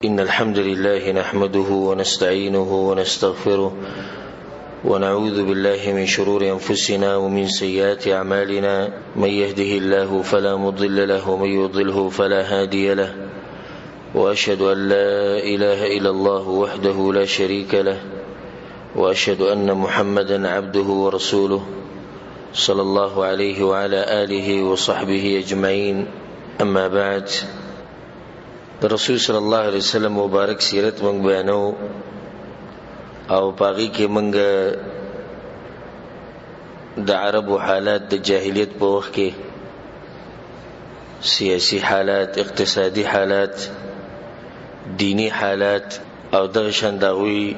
إن الحمد لله نحمده ونستعينه ونستغفره ونعوذ بالله من شرور أنفسنا ومن سيئات أعمالنا، من يهده الله فلا مضل له ومن يضله فلا هادي له، وأشهد أن لا إله إلا الله وحده لا شريك له، وأشهد أن محمدا عبده ورسوله صلى الله عليه وعلى آله وصحبه أجمعين. أما بعد، د رسول صلی الله علیه وسلم مبارک سیرت مونږ بیانو او پاغي کې مونږ د عربو حالات د جاهلیت په وخت کې، سیاسي حالات، اقتصادي حالات، دینی حالات او دغه شان د هغوی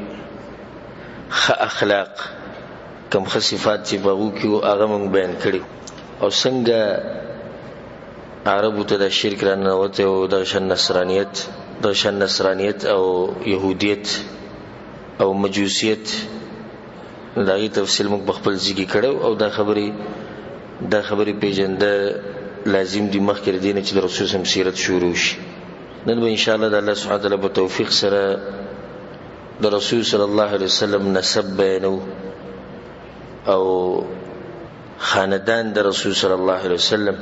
ښه اخلاق، کوم ښه صفات چې په هغو کې وو هغه مونږ بیان کړي، او څنګه عربو ته د شرک را ننوتی او دغه شان نصرانیت، دغه شان نصرانیت او یهودیت او مجوسیت، د هغې تفصیل موږ په خپل ځای کې کړی او دا خبرې پېژنده لازم دي مخکې له دې نه چې د رسول سم سیرت شروع شي. نن به انشاءالله د الله سبحانه وتعالی په توفیق سره د رسول صلی الله علیه وسلم نسب بیانو او خاندان د رسول صلی الله علیه وسلم.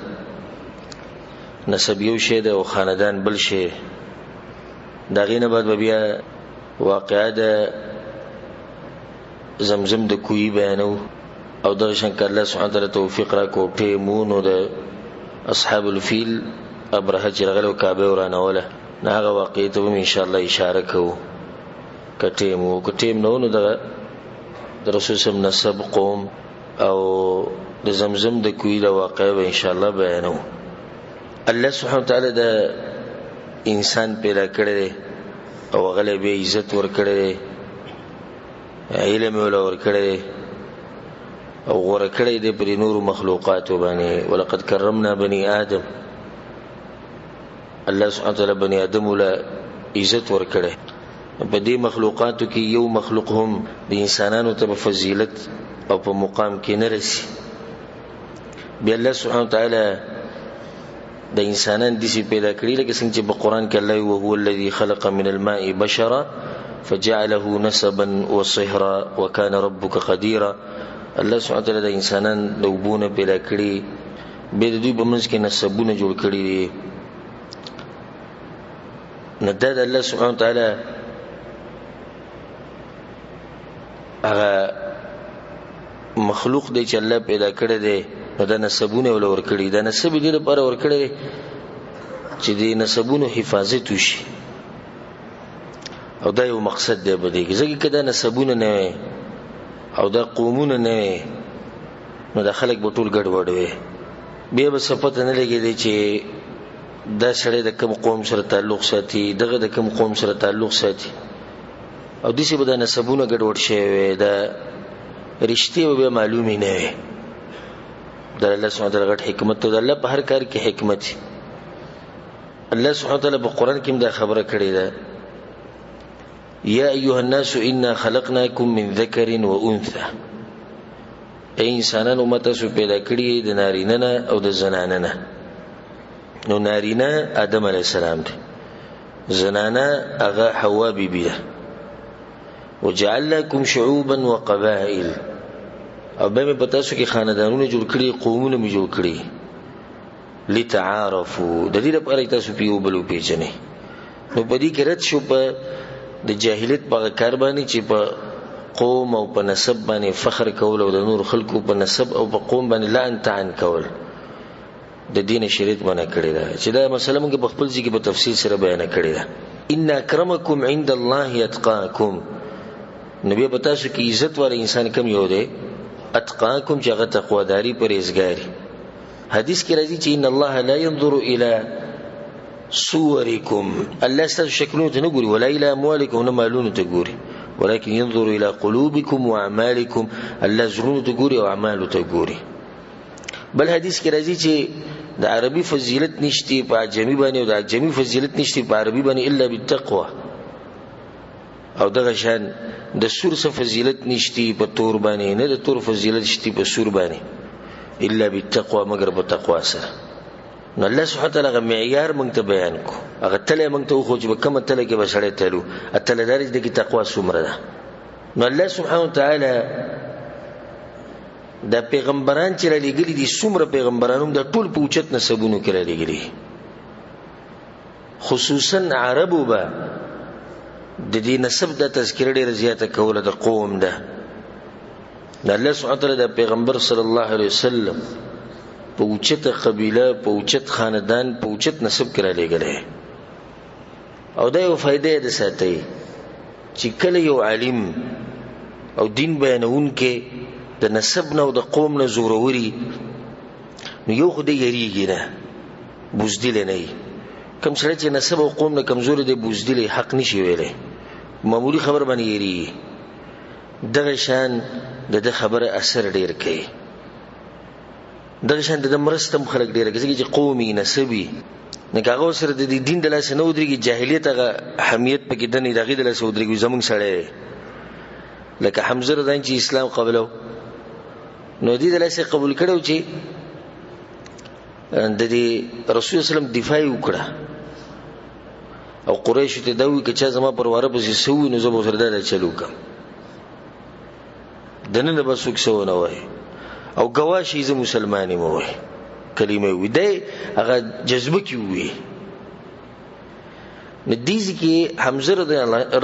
نسب یو شی دی او خاندان بل شی. د هغې نه بعد به بیا واقعه د زمزم د کوی بیانو او دغه شان که الله سبحانه وتعالی توفیق راکړو ټیم و نو د اصحاب الفیل ابرهه چې راغلی او کعبه یې ورانوله، نو هغه واقعې ته به هم انشاءالله اشاره کوو که ټیم و. که ټیم نه و نو دغه د رسول صاحب نسب، قوم او د زمزم د کوی د واقعې به انشاءالله بیانو. الله سبحانه وتعالی د انسان پیدا کړی دی او هغه له بیا عزت ورکړی دی، علم یې له ورکړی دی او غوره کړی دی پر نورو مخلوقاتو باندې. ولقد کرمنا بني آدم، الله سبحانه وتعالی بني آدم له عزت ورکړی. په دې مخلوقاتو کې یو مخلوق هم د انسانانو ته په فضیلت او په مقام کې نه رسي. بیا الله سبحانه وتعالی د انسانان داسې پیدا کړي لکه څنګه چې په قرآن کې الله وهو الذي خلق من الماء بشرا فجعله نسبا وصهرا وكان ربك قديرا. الله سبحانه وتعالی د انسانان د اوبو نه پیدا کړي، بیا د دوی په منځ کې نسبونه جوړ کړي دي. نو دا د الله سبحانه وتعالی هغه مخلوق دی چې الله پیدا کړی دی، نو دا نسبونه یې له ورکړي. دا نسب یې دې لپاره ورکړی دی چې د نسبونو حفاظت وشي، او دا یو مقصد دی په دې کې، ځکه که دا نسبونه نه وي او دا قومونه نه وي نو دا خلک به ټول ګډوډ وي، بیا به څه پته نه لګېدی چې دا سړی د کوم قوم سره تعلق ساتي، دغه د کوم قوم سره تعلق ساتي، او داسې به دا نسبونه ګډوډ شوی وي، دا رشتې به بیا معلومې نه وي. د الله سبحانه وتعالی غټ حکمت دی، د الله په هر کار کې حکمت دی. الله سبحانه وتعالی په قرآن کې هم دا خبره کړې ده، یا ایها الناس انا خلقناکم من ذکر و انثى، ای انسانانو ما تاسو پیدا کړي د نارینه نه او د زنانه نه. نو نارینه آدم علیه السلام دی، زنانه هغه حوا بی بی ده. وجعلناکم شعوبا وقبائل، او بیا مې په تاسو کې خاندانونه جوړ کړي، قومونه مې جوړ کړي، لتعارفو، د دې لپاره چې تاسو په یو بل وپېژنئ. نو په دې کې رد شو په د جاهلیت په هغه کار باندې چې په قوم او په نسب باندې فخر کول او د نور خلکو په نسب او په قوم باندې لعن طعن کول، د دین شریعت منع کړې ده، چې دا مسله موږ په خپل ځای کې په تفصیل سره بیان کړې ده. ان اکرمکم عند الله اتقاکم، نو بیا په تاسو کې عزت والا انسان کم یو دی، اتقاکم، چې هغه تقواداري پرهېزګاري. حدیث کې راځي چې ان الله لا ينظر الى صورکم، الله ستاسو شکلونو ته نه ګوري، ولا الى اموالکم، نه مالونو ته ګوري، ولكن ينظر الى قلوبكم واعمالكم، الله زړونو ته ګوري او اعمالو ته ګوري. بل حدیث کې راځي چې د عربي فضیلت نشته په عجمي باندې او د عجمي فضیلت نشته په عربي باندې الا بالتقوى، او دغه شان د سور څه فضیلت نشته په تور باندې، نه د تور فضیلت شته په سور باندې الا بالتقوى، مګر په تقوا سره. نو الله سبحانه وتعالی هغه معیار موږ ته بیان کو، هغه تله موږ ته وښود چې په کومه تله کې به سړی تلو، تله دا دی چې دې کې تقوا څومره ده. نو الله سبحانه وتعالی دا پیغمبران چې رالیږلي دي، څومره پیغمبران هم دا ټول په اوچت نسبونو کې رالیږلي، خصوصا عربو به د دې نسب دا تذکره ډېره زیاته کوله د قوم ده. د الله سبحانه وتعالی د پیغمبر صلی الله علیه وسلم په اوچته قبیله، په اوچت خاندان، په اوچت نسب کې رالیږلی. او دا یو فایده یې د ساتي چې کله یو عالم او دین بیانوونکی د نسب نه او د قوم نه زوروري، نو یو خو دی یریږي نه، بزدلی نه وي. کوم سړی چې نسب او قوم نه کمزوری دی، بزدلی حق نشي ویلی، معمولي خبر باندې یریږي. دغه شان د ده خبره اثر ډېر کوي، دغه شان د ده مرسته هم خلک ډېره کوي، ځکه چې قومي نسبي، نو که هغه ورسره د دې دین د لاسه نه ودرېږي، جاهلیت هغه حمیت پکې دننه د هغې د لاسه ودرېږي، زموږ سړی دی. لکه حمزه رضی چې اسلام قبلو، نو دې د لاسه قبول کړو چې د دې رسول الله وسلم دفاع یې وکړه، او قریشو ته دا وویل که چا زما پر واره پسې څه ووایي نو زه به ورسره دا چل وکړم، دننه به څوک څه ونه وایي، او ګواه شي زه مسلمان یم ووایي، کلمه یې ووایي، دی هغه جذبه کې ووایي. نو دې ځای کې حمزه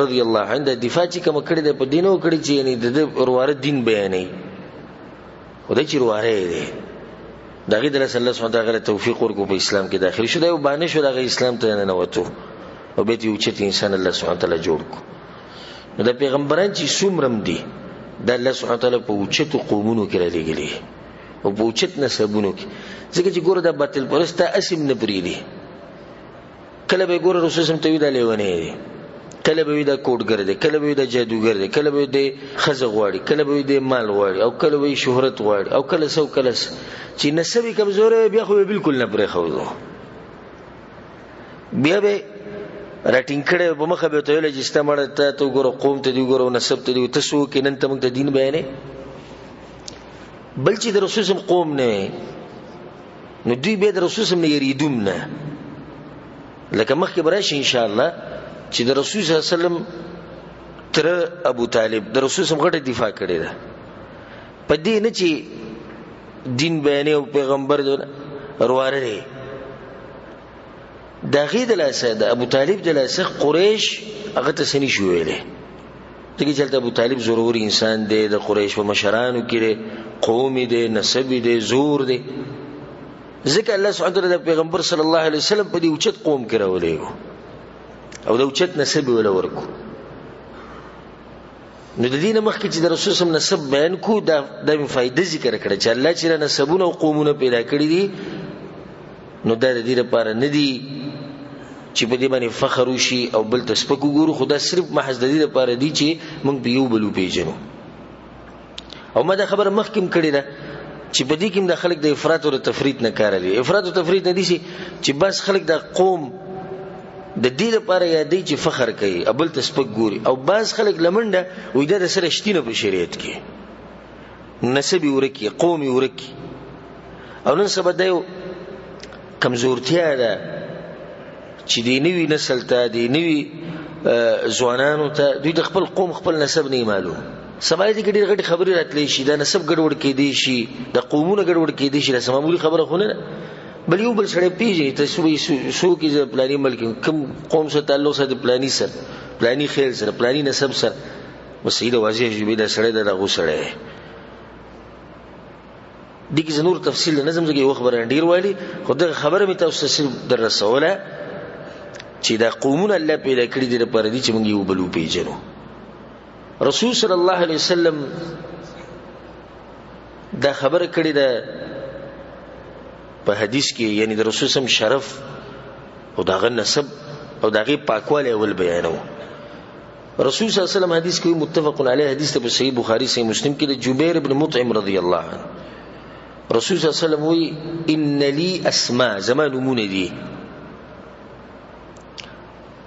رضی الله عنه د دفاع چې کومه کړې ده، په دې نه وه کړې چې یعنې د ده ورواره دین بیانوي، خو دی چې ورواره یې دی، د هغې د لاسه الله سبحانه وتعالی هغه له توفیق ورکړو په اسلام کې داخل شو. دا یو بانه شو، د هغه اسلام ته ننوتو او بیا یې اوچت انسان الله سبحانه وتعالی جوړ کړو. نو دا پیغمبران چې څومره هم دي، دا الله سبحانه وتعالی په اوچتو قومونو کې رالیږلي او په اوچت نسبونو کې، ځکه چې ګوره دا باطل پرسته هسې هم نه پرېږدي. کله به یې ګوره رسول سم ته وي دا لیونی دی، کله به وي دا کوډګر دی، کله به وي دا جادوګر دی، کله به وي دی ښځه غواړي، کله به وي دی مال غواړي، او کله به وي شهرت غواړي، او کله څه او کله څه. چې نسب یې کمزوری وي بیا خو به بالکل نه پرېښودو، بیا به راټینګ کړی په مخه به ورته ویلی چې ستا مړه ته ته وګوره، قوم ته دې وګوره، نسب ته دې وګوره، ته څوک یې، نن ته موږ ته دین بیانې. بل چې د رسول سم قوم نه وي، نو دوی بیا د رسول سم نه یریدوم نه، لکه مخکې به راشي انشاءالله چې د رسول صلی الله علیه وسلم تره ابو طالب د رسول سم غټه دفاع کړې ده، په دې نه چې دین بیانې او پیغمبر دی ورواره دی. د هغې د لاسه، د ابو طالب د لاسه قریش هغه ته څه نه شي ویلی، ځکه چې هلته ابو طالب زورور انسان دی، د قریش په مشرانو کې دی، قومي دی، نسبي دی، زور دی. ځکه الله سبحانه وتعالی د پیغمبر صلی الله علیه وسلم په دې اوچت قوم کې راولېږو او د اوچت نسب یې وله ورکړو. نو د دې نه مخکې چې د رسول صلی الله علیه وسلم نسب بیان کړو، دا مې فایده ذکر کړه چې الله چې دا نسبونه او قومونه پیدا کړي دي، نو دا د دې لپاره نه دي چې په دې باندې فخر وشي او بل ته سپک وګورو، خو دا صرف محض د دې لپاره دي چې موږ په یو بل وپېژنو. او ما دا خبره مخکې هم کړې ده چې په دې کې هم دا خلک د افراط او د تفریط نه کار لري. افراط او تفریط نه دي چې بس خلک د قوم د دې لپاره یادوي چې فخر کوي او بل ته سپک ګوري، او بعض خلک لمنډه وایي دا د سره شتي نه په شریعت کې، نسب یې ورک کړي، قوم یې ورک کړي. او نن سبا دا یو کمزورتیا ده چې دې نوي نسل ته، دې نوي ځوانانو ته دوی د خپل قوم خپل نسب نه معلوم. سبا دې کې ډېر غټې خبرې راتلی شي، دا نسب ګډوډ کېدی شي، دا قومونه ګډوډ کېدی شي، دا څه معمولي خبره خو نه ده. بل یو بل سړی پېژني، ته څه وایي، څوک یې زه پلاني ملک یم، کوم قوم سره تعلق ساتي، پلاني سره، پلاني خیل سره، پلاني نسب سره، بس صحیح ده، واضح شي دا سړی د دغو سړی دی. دې کې زه نور تفصیل نه ځم، ځکه یو خبره ډېر والي، خو دغه خبره مې تاسو ته صرف در رسوله چې دا قومونه الله پیدا کړي دي لپاره دي چې موږ یو بل وپېژنو. رسول صلی الله علیه وسلم دا خبره کړې ده په حدیث کې، یعنی د رسول سم شرف او د هغه نسب او د هغې پاکوالی اول بیانوو. رسول صلی الله علیه وسلم حدیث کې متفق علیه حدیث ته په صحیح بخاری صحیح مسلم کې د جبیر ابن مطعم رضی الله عنه رسول صلی الله علیه وسلم وی ان لی اسماء، زما نومونه دي.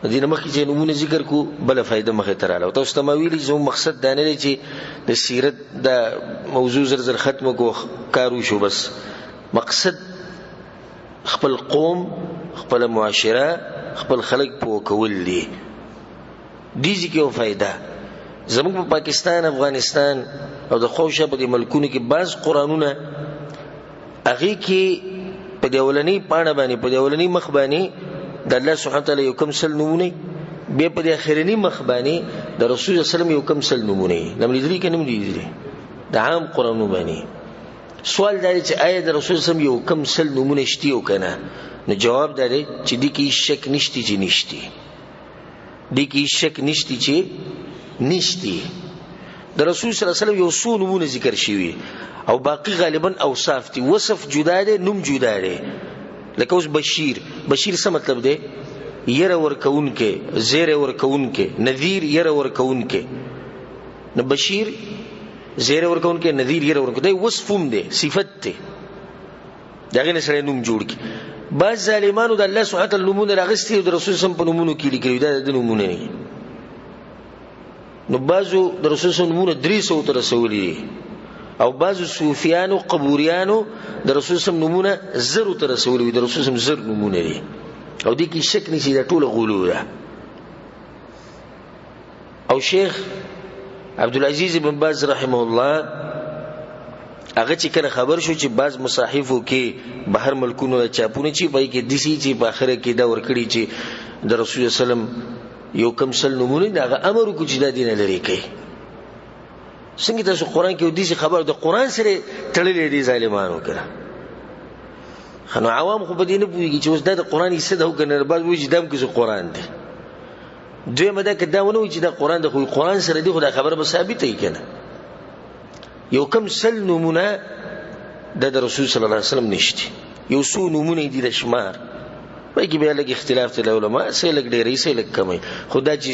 د دې نه مخکې چې نومونه ذکر کو بله فایده مخې ته راغله. تاسو ته ما ویلي زموږ مقصد دا نه دی چې د سیرت دا موضوع زر زر ختم کو کار وشو، بس مقصد خپل قوم، خپل معاشره، خپل خلک پوه کول دي. دې ځای کې یو فایده، زموږ په پاکستان، افغانستان او د خوشا په دې ملکونو کې بعض قرآنونه هغې کې په دې اولنۍ پاڼه باندې، په دې اولنۍ مخ باندې د الله سبحانه وتعالی یو کم سل نومونه، بیا په دې اخرني مخ باندې د رسول الله صلی الله علیه وسلم یو کم سل نومونه. دا مې لیدلي که نه مې لیدلي؟ د عام قرآنونو باندې. سوال دا دی چې آیا د رسول الله صلی الله علیه وسلم یو کم سل نومونه شتي او که نه؟ نو جواب دا دی چې دې کې هېڅ شک نشتي چې نشتي، دې کې هېڅ شک نشتي چې نشتي. د رسول صلی الله علیه وسلم یو څو نومونه ذکر شوي او باقي غالبا اوصاف دي. وصف جدا دی، نوم جدا دی. لکه اوس بشیر، بشیر څه مطلب دی؟ یره ورکوونکی، زیری ورکوونکی، نذیر یره ورکوونکی. نو بشیر زیری ورکوونکی، نذیر یره ورکوونکی، دا وصف هم دی، صفت دی، د هغې نه سړی نوم جوړ کړي. بعض ظالمانو د الله سبحانه وتعالی نومونه راغستي او د رسول صلی الله علیه وسلم په نومونو کې لیکلي، دا د نومونه نه دي. نو بعضو د رسول صلی الله علیه وسلم نومونه 300 ته رسولي دي، او بعضو صوفیانو قبوریانو د رسول صلی الله علیه وسلم نومونه 1000 ته رسولي دي، د رسول صلی الله علیه وسلم 1000 نومونه دي. او دې کې شک نشي، دا ټوله غلو ده. او شیخ عبدالعزیز بن باز رحمه الله هغه چې کله خبر شو چې بعض مصاحفو کې بهر ملکونو د چاپونه چې پای کې دسی چې په آخره کې دا ورکړي چې د رسول الله صلی الله علیه وسلم یو کم سل نمونه دا هغه امر وکړو چې دا دینه لري کوي. څنګه تاسو قرآن کې دسی خبر د قرآن سره تړلې دي ظالمانو کړه؟ خو عوام خو په دې نه پوهېږي چې اوس دا د قرآن حصه ده او که نه، بعض وایي چې دا هم کیسه قرآن دی. دویمه دا که دا ونه وایي چې دا قرآن دی، خو قرآن سره دی، خو دا خبره به ثابته وي که نه. یو کم سل نمونه دا د رسول صلی الله علیه وسلم نشته، یو څو نمونه دي د شمار، پای کې بیا لږ اختلاف دی علما، څه لږ ډېری څه لږ کمی، خو دا چې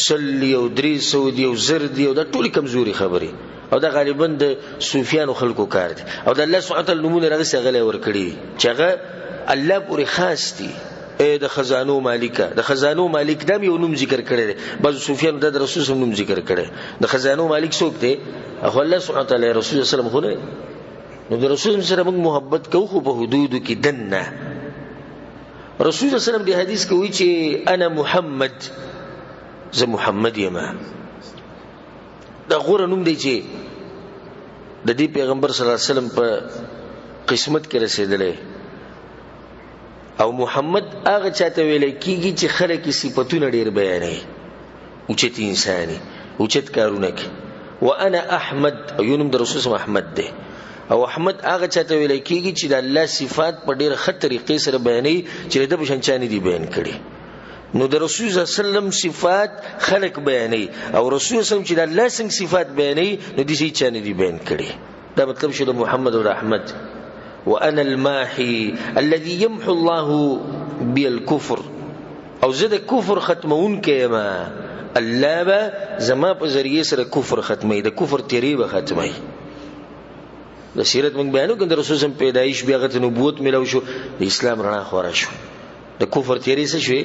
سل دی او 300 دی او 1000 دی او دا ټولې کمزوري خبرې، او دا غالبا د صوفیانو خلکو کار دی. او د الله سبحانه وتعالی نومونه راغستې هغه له یې ورکړي چې هغه الله پورې خاص دي. ای د خزانو مالکه، د خزانو مالک دا یو نوم ذکر کړی دی، بعضو صوفیانو دا د رسول صلی الله علیه وسلم نوم ذکر کړی. د خزانو مالک څوک دی؟ خو الله سبحانه وتعالی، رسول صلی الله علیه وسلم خو نه. نو د رسول سره موږ محبت کوو خو په حدودو کې دننه. رسول صلی الله علیه وسلم د حدیث کې وایي چې انا محمد، زه محمد یم. دا غوره نوم دی چې د دې پیغمبر صلی الله علیه وسلم په قسمت کې رسېدلی. او محمد هغه چاته ویل کېږي چې خلک یې صفتونه ډېر بیانوي، اوچت انسان، اوچت کارونه کوي. وانا احمد، او یو نوم د رسول صلی الله علیه وسلم احمد دی. او احمد هغه چاته ویل کېږي چې د الله صفات په ډېره ښه طریقې سره بیانوي چې د ده په شان چا نه دي بیان کړي. نو د رسول صلی الله علیه وسلم صفات خلک بیانوي، او رسول صلی الله علیه وسلم چې د الله څنګه صفات بیانوي نو داسې هېچا نه دي بیان کړي. دا مطلب شو د محمد او د احمد. وانا الماحي الذي يمحو الله بي الكفر، او زه د کفر ختمونکی یم. الله به زما په ذریعې سره کفر ختموي، د کفر تیرې به ختموي. د سیرت موږ بیانو کړو، د رسول صلی الله علیه وسلم پیدایش، بیا هغه ته نبوت میلاو شو، د اسلام رڼا خوره شو، د کفر تیرې څه شوې؟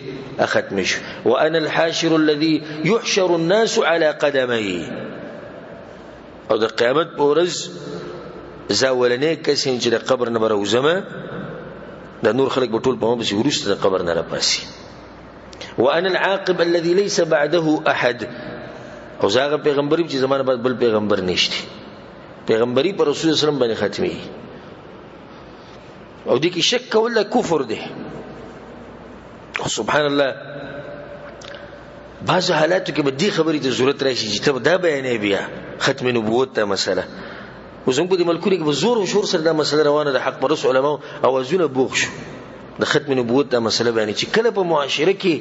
ختمې شوې. وانا الحاشر الذي يحشر الناس على قدمي، او د قیامت په ورځ زه اولنی کس یم چې د قبر نه به راوځم، د نور خلک به ټول په ما پسې وروسته د قبر نه راپاڅي. وانا العاقب الذي ليس بعده احد، او زه هغه پیغمبر یم چې زما نه بعد بل پیغمبر نشته. پیغمبري پر رسول الله صلی الله علیه وسلم باندې ختمېږي. او دې کې شک کول دا کفر دی. سبحان الله، بعضو حالاتو کې به دې خبرې ته ضرورت راشي چې ته به دا بیانوې بیا ختم نبوت ته مسله. اوس زموږ په دې ملکونو کې به زور او شور سره دا مسله روانه ده، حق پرست علماو اوازونه بوخ شو د ختم نبوت دا مسله بیانوي چې کله په معاشره کې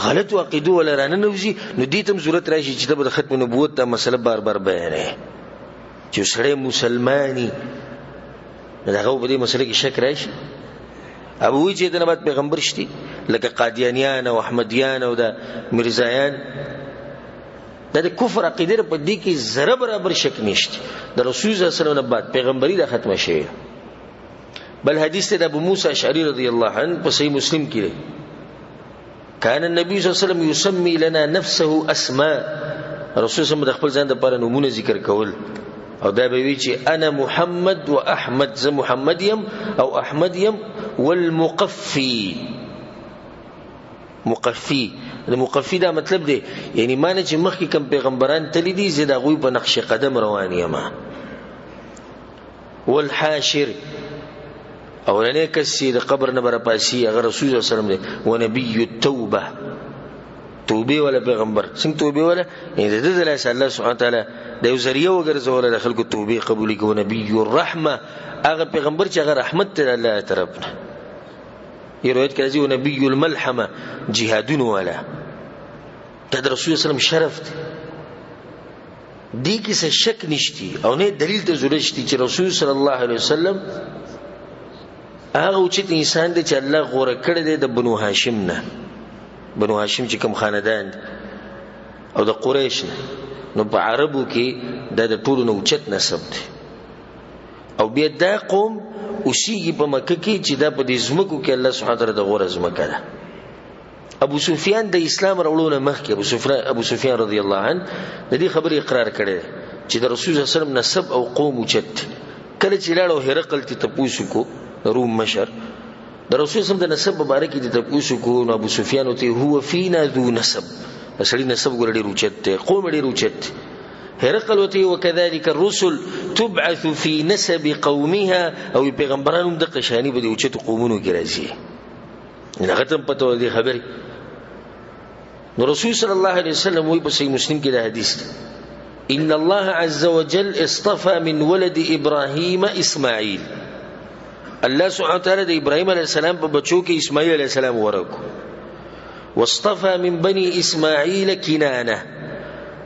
غلطو عقیدو والا راننوځي نو دې ته هم ضرورت راشي چې ته به د ختم نبوت دا مسله بار بار بیانوې. چې سړی مسلماني نو د هغه په دې مسله کې شک راشي. او وایي چې د نه بعد پیغمبر شتي لکه قادیانیان او احمدیان او د مرزایان، دا د کفر عقیده ده، په دې کې ذره برابر شک نشته. د رسول صلی الله علیه وسلم نه بعد پیغمبري دا ختمه شوې. بل حدیث ته د ابو موسی اشعري رضی الله عنه په صحیح مسلم کې دی، كان النبي صلی الله علیه وسلم يسمي لنا نفسه اسماء، رسول صلی الله علیه وسلم د خپل ځان دپاره نومونه ذکر کول، او دا به وی چې انا محمد و احمد، زه محمد یم او احمد یم، والمقفي. مقفي، د مقفي دا مطلب دی یعنی معنی چې مخکې کوم پیغمبران تللي دي، زه د هغوی په نقش قدم روان یم. والحاشر، اولنې کس چې د قبر نه به راپاڅي هغه رسول صلی الله علیه وسلم دی. ونبي التوبه، توبې والا پیغمبر. څنګه توبې والا؟ یعنې د ده د لاسه الله سبحانه وتعالی د یو ذریعه وګرځوله د خلکو توبې قبولې کړي. ونبي الرحمه، هغه پیغمبر چې هغه رحمت دی د الله طرف نه. یو روایت کې راځي ونبي الملحمه، جهادونو والا. دا د رسول صلی الله علیه وسلم شرف دی. دې کې څه شک نشتی او نه دلیل ته ضرورت شته چې رسول صلی الله علیه وسلم هغه اوچت انسان دی چې الله غوره کړی دی د بنو هاشم نه. بنو هاشم چې کوم خاندان دی او د قریش نه، نو په عربو کې دا د ټولو نه اوچت نسب دی. او بیا دا قوم اوسیږي په مکه کې چې دا په دې ځمکو کې الله سبحانه وتعالی د غوره ځمکه ده. ابو سفیان د اسلام راوړلو نه مخکې ابو سفیان رضی الله عنه د دې خبرې اقرار کړی دی چې د رسول صلی الله علیه وسلم نسب او قوم اوچت دی. کله چې لاړ او هرقل ته تپوس وکړو، د روم مشر، د رسول صلی الله علیه وسلم د نسب مبارک کې تپوس وکړو، نو ابو سفیان ورته هو فینا ذو نسب، د سړي نسب ګوره ډېر اوچت دی، قوم ډېر اوچت دی. هرقل ورته وکذلک الرسل تبعث فی نسب قومها، او پیغمبران هم دقه شاني په دې اوچتو قومونو کې راځي. هغه ته هم پته وه دې خبرې. نو رسول صلی الله علیه وسلم وایي په صحیح مسلم کې دا حدیث دی، ان الله عز وجل اصطفى من ولد ابراهیم اسماعیل. الله سبحانه وتعالی د ابراهیم علیه السلام په بچو کې اسماعیل علیه السلام غوره کړو. واصطفى من بني اسماعیل کنانه،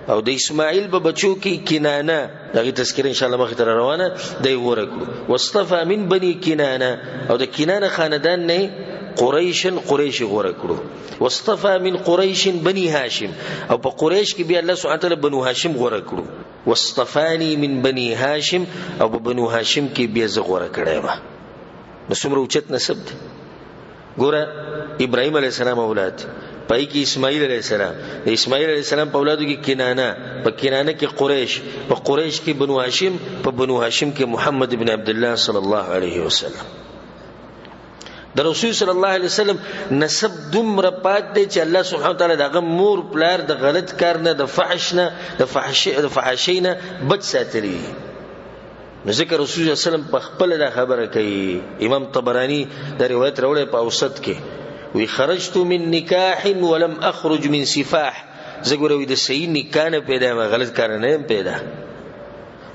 او د اسماعیل په بچو کې کنانه، د هغې تذکره انشاءالله مخې ته روانه دی، غوره کړو. واصطفى من بني کنانه، او د کنانه خاندان نه قریشن قریش غوره کړو. واصطفى من قریش بني هاشم، او په قریش کې بیا الله سبحانه وتعالی بنو هاشم غوره کړو. واصطفاني من بني هاشم، او په بنو هاشم کې بیا زه غوره کړی یم. نو څومره اوچت نسب دی. ګوره ابراهیم علیه السلام اولاد، پای کې اسماعیل علیه السلام، د اسماعیل علیه السلام په اولادو کې کنانه، په کنانه کې قریش، په قریش کې بنو هاشم، په بنو هاشم کې محمد بن عبد الله صلی الله علیه وسلم. د رسول صلی الله علیه وسلم نسب دومره پاک دی چې الله سبحانه وتعالی د هغه مور پلار د غلط کار نه، د فحش نه، د فحشۍ نه بچ ساتلی دی. نو ځکه رسول صلی الله علیه وسلم په خپله دا خبره کوي. امام طبراني دا روایت راوړی په اوسط کې، وی خرجت من نکاح ولم اخرج من سفاح. زه ګوره وی د صحیح نکاح نه پیدا یم، غلط کار نه یم پیدا.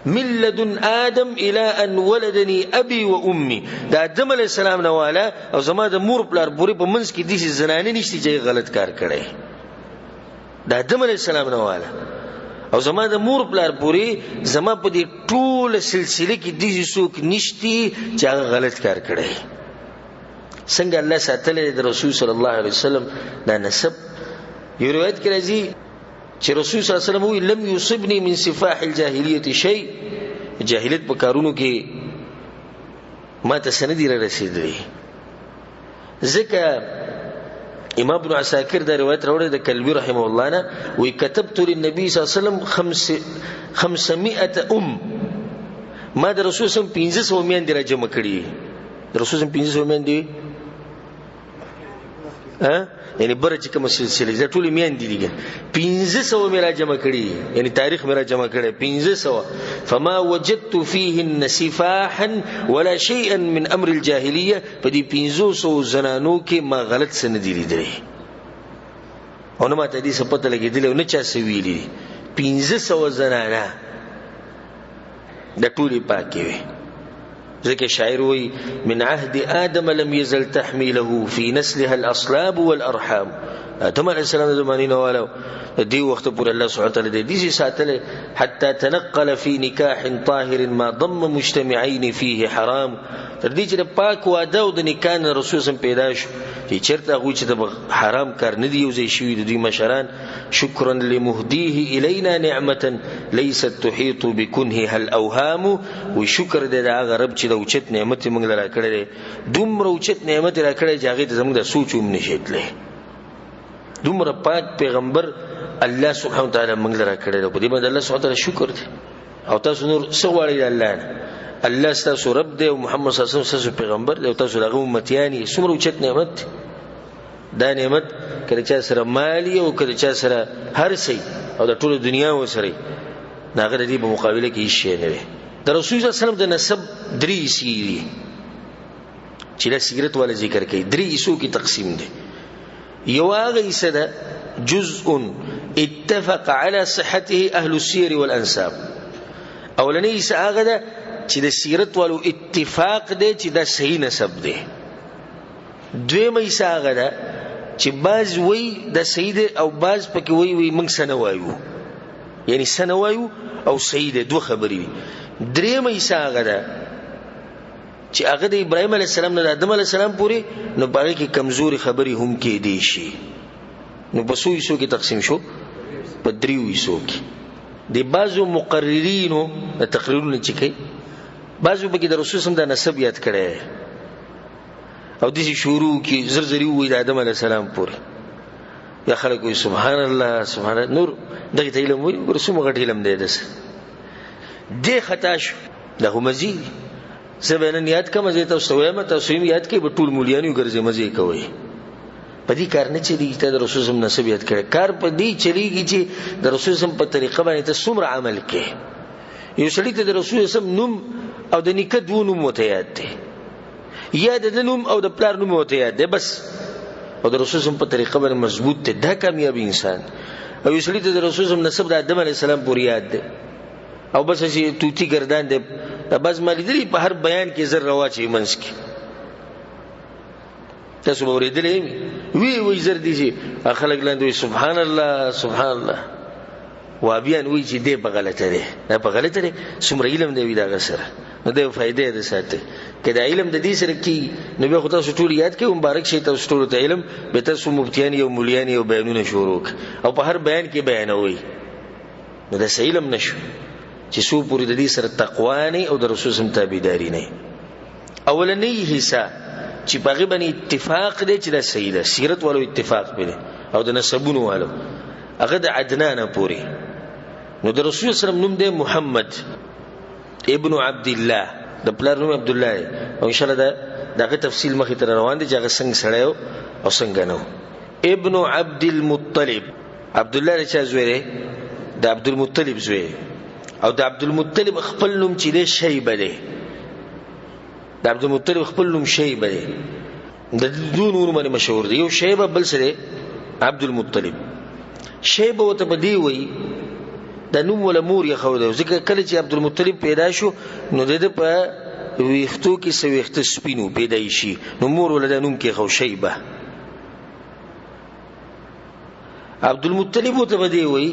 من لدن آدم الى ان ولدني ابي وامي، د آدم علیه السلام نه والا او زما د مور پلار پورې په منځ کې داسې زنانې نشته چې غلط کار کړی. د آدم علیه السلام نه والا او زما د مور پلار پورې زما په دې ټوله سلسله کې داسې څوک نشته چې هغه غلط کار کړی. څنګه الله ساتلی دی د رسول صلی الله علیه وسلم دا نسب. یو روایت کې راځي چې رسول صلی الله علیه وسلم وایي لم یصبني من سفاح الجاهلیة شیء، جاهلیت په کارونو کې ما ته څه نه دي رارسېدلي. ځکه امام ابن عساکر دا روایت راوړی د کلبي رحمه الله نه، وایي کتبت للنبي صلی الله علیه وسلم 500 ام، ما د رسول صلی الله علیه وسلم 500 میندې را جمع کړي. د رسول صلی الله علیه وسلم 500 میندې، ها؟ یعنی بره چې کومه سلسله ده ټولې میندې دي، 500 مې را جمع کړي، یعنی تاریخ مې را جمع کړی 500. فما وجدت فيهن سفاحا ولا شيئا من امر الجاهليه، په دې 500 زنانو کې ما غلط څه نه دي لیدلي او نه ماته دې څه پته لګېدلې او نه چا څه ویلي دي. 500 زنانه د ټولې پاکې وې. ځکه شاعر وایي من عهد آدم لم يزل تحميله في نسلها الأصلاب والأرحام. آدم علیه السلام د زمانې نه والو د دې وخته پورې الله سبحانه وتعالی د دې ساتلی، حتی تنقل في نکاح طاهر ما ضم مجتمعين فيه حرام. تر دې چې د پاک واده او د نکاح نه رسول سم پیدا شو چې چېرته هغوی چې د حرام کار نه دي یو ځای شوي د دوی مشران، شکرا لمهديه إلينا نعمة ليست تحيط بكنهها الأوهام. وی شکر دی د هغه رب چې د اوچت نعمت یې موږ له راکړی دی، دومره اوچت نعمت یې راکړی چې هغې ته زموږ د سوچ هم نه شي تللی. دومره پاک پیغمبر الله سبحانه وتعالی موږ له راکړی دی، په دې باندې الله سبحانه وتعالی شکر دی. او تاسو نور څه غواړئ د الله نه؟ الله ستاسو رب دی او محمد صلی الله علیه وسلم ستاسو پیغمبر دی او تاسو د هغه امتیان یې. څومره اوچت نعمت دی دا نعمت، که د چا سره مال یې او که د چا سره هر څه او د ټوله دنیا ورسره وي، نو هغه د دې په مقابله کې هېڅ شی نه دی. د رسول الله صلی الله علیه وسلم د نسب درې حصې دي چې دا سیګرت والا ذکر کوي، درې حصو کې تقسیم دی. یو هغه حصه ده جزء اتفق على صحته اهل السير والانساب. اولنې حصه هغه ده چې د سیرت والو اتفاق دی چې دا صحیح نسب دی. دویمه حصه هغه ده چې بعض وایي دا صحیح دی او بعض پکې وایي وایي موږ څه نه وایو، یعنی څه نه وایو او صحیح دی، دوه خبرې دي. درېیمه حصه هغه ده چې هغه د ابراهیم علیه السلام نه د آدم علیه السلام پورې، نو په هغې کې کمزورې خبرې هم کېدی شي. نو په څو حصو کې تقسیم شو؟ په دریو حصو کې. د بعضو مقررینو د تقریرونه چې کوي، بعضو پکې د رسول سم د نسب یاد کړی او داسې شروع کې زر زرې ووایي د آدم علیه السلام پورې، یا خلک وایي سبحان الله سبحان الله، نور دغې ته علم وایي، ګوره څومره غټ علم دی داسې. دې خطا شو، دا خو مزي دي. زه به نن یاد کړم، زه تاسو ته وایم، تاسو یې یاد کړئ، به ټول مولیان یې ګرځئ، مزې کوئ. په دې کار نه چلېږي ته د رسول سم نسب یاد کړې، کار په دې چلېږي چې د رسول سم په طریقه باندې ته څومره عمل کې. یو سړي ته د رسول سم نوم او د نیکه دوه نوم ورته یاد دی، یا د ده نوم او د پلار نوم ورته یاد دی بس، او د رسول سم په طریقه باندې مضبوط دی، دا کامیاب انسان. او یو سړي ته د رسول سم نسب د آدم علیه السلام پورې یاد دی او بس هسې توتي ګردان دی، دا بعض ما لیدلي په هر بیان کې زر رواچوي منځ کې، تاسو به اورېدلی وي، وی زر دي چې خلک لاندې وایي سبحان الله سبحان الله، وابیان وایي چې دی په غلطه دی، دا په غلطه دی، څومره علم دی وي د هغه سره، نو دا یو فایده یې ده ساتي. که دا علم د دې سره کېږي نو بیا خو تاسو ټول یاد کړئ، مبارک شئ تاسو ټولو ته علم، بیا تاسو مفتیان یو مولیان یو بیانونه شروع کړئ او په هر بیان کې بیانوئ، نو داسې علم نه شو چې څو پورې د دې سره تقوا نه او د رسول سم تابعداري نه. اولنۍ حصه چې په هغې باندې اتفاق دی چې دا صحیح ده، سیرت والو اتفاق پرې دی او د نسبونو والو، هغه د عدنانه پورې. نو د رسول صلی الله علیه وسلم نوم دی محمد ابن عبد الله، د پلار نوم عبد الله دی، او ان شاء الله د هغه تفصیل مخې ته روان دی چې هغه څنګه سړی و او څنګه نه و. ابن عبد المطلب، عبد الله د چا زوی دی؟ د عبد المطلب زوی دی. او د عبد المطلب خپل نوم چې دی شیبه دی، د عبد المطلب خپل نوم شیبه دی، د دوه نومونو باندې مشهور دی، یو شیبه بل څه دی عبد المطلب. شیبه ورته په دې وایي د نوم ولا مور یې ښودی، ځکه کله چې عبد المطلب پیدا شو نو د ده په ویښتو کې څه ویښته سپین وو پیدایشي، نو مور وله دا نوم کېښود شیبه. عبد المطلب ورته په دې وایي،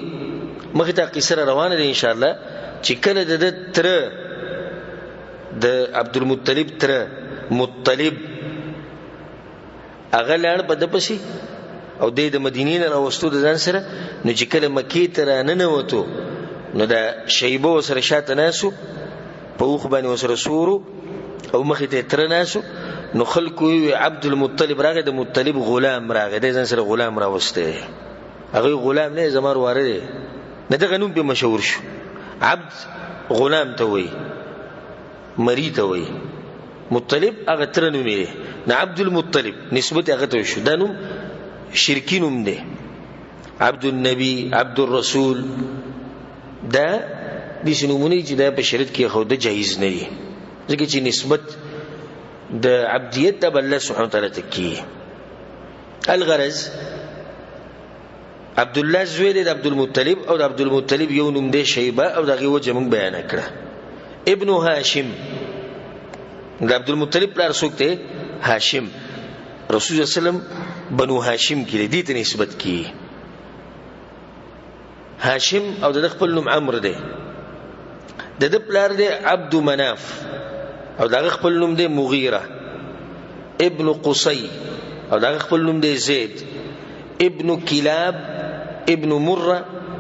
مخې ته قصه را روانه ده انشاءالله، چې کله د ده تره د عبد المطلب تره مطلب هغه لاړ په ده پسې او دی د مدینې نه راوستو د ځان سره، نو چې کله مکې ته راننوتو نو د شیبه ورسره شاته ناست و، په اوښ باندې ورسره سور و او مخې ته یې تره ناست و، نو خلکو وویل عبد المطلب راغی، د مطلب غلام راغی، دی ځان سره غلام راوستی دی. هغه غلام نه زما ورواره دی، نه دغه نوم پرې مشهور شو. عبد غلام ته وایي، مری ته وایي، مطلب هغه تره نوم یې دی، نه عبد المطلب نسبت هغه ته شو. دا نوم شرکي نوم دی، عبد النبي عبد الرسول، دا داسې نومونه چې دا په شریعت کې خو د جایز نه دي، ځکه چې نسبت د عبدیت ته به الله سبحانه وتعالی ته کېږي. الغرض عبد الله زوی دی د عبد المطلب، او د عبد المطلب یو نوم دی شیبه، او د هغې وجه موږ بیانه کړه. ابن هاشم، د عبد المطلب پلار څوک دی؟ هاشم. رسول الله صلی الله علیه وسلم بنو هاشم کې دی، دې ته نسبت کېږي. هاشم او د خپل نوم عمرو دی، د ده پلار دی عبد مناف، او د هغه خپل نوم دی مغیره ابن قصی، او د هغه خپل نوم دی زید ابن کلاب ابن مره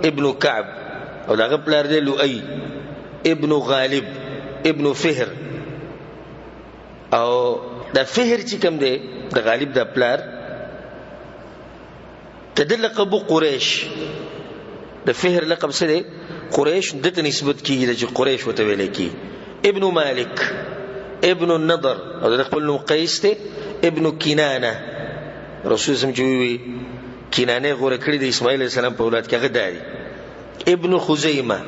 ابن کعب، او د هغه پلار دی لؤی ابن غالب ابن فهر. او د فهر چې کوم دی د غالب د پلار، د ده لقب قریش، د فهر لقب څه دی؟ قریش، ده ته نسبت کېږي چې قریش ورته ویلی کېږي. ابن مالک ابن النضر، او د خپل نوم قیس دی، ابن کنانه. رسول سم چې وی کنانه غوره کړی د اسماعیل علیه السلام په اولاد کې، هغه دا دی. ابن خزیمه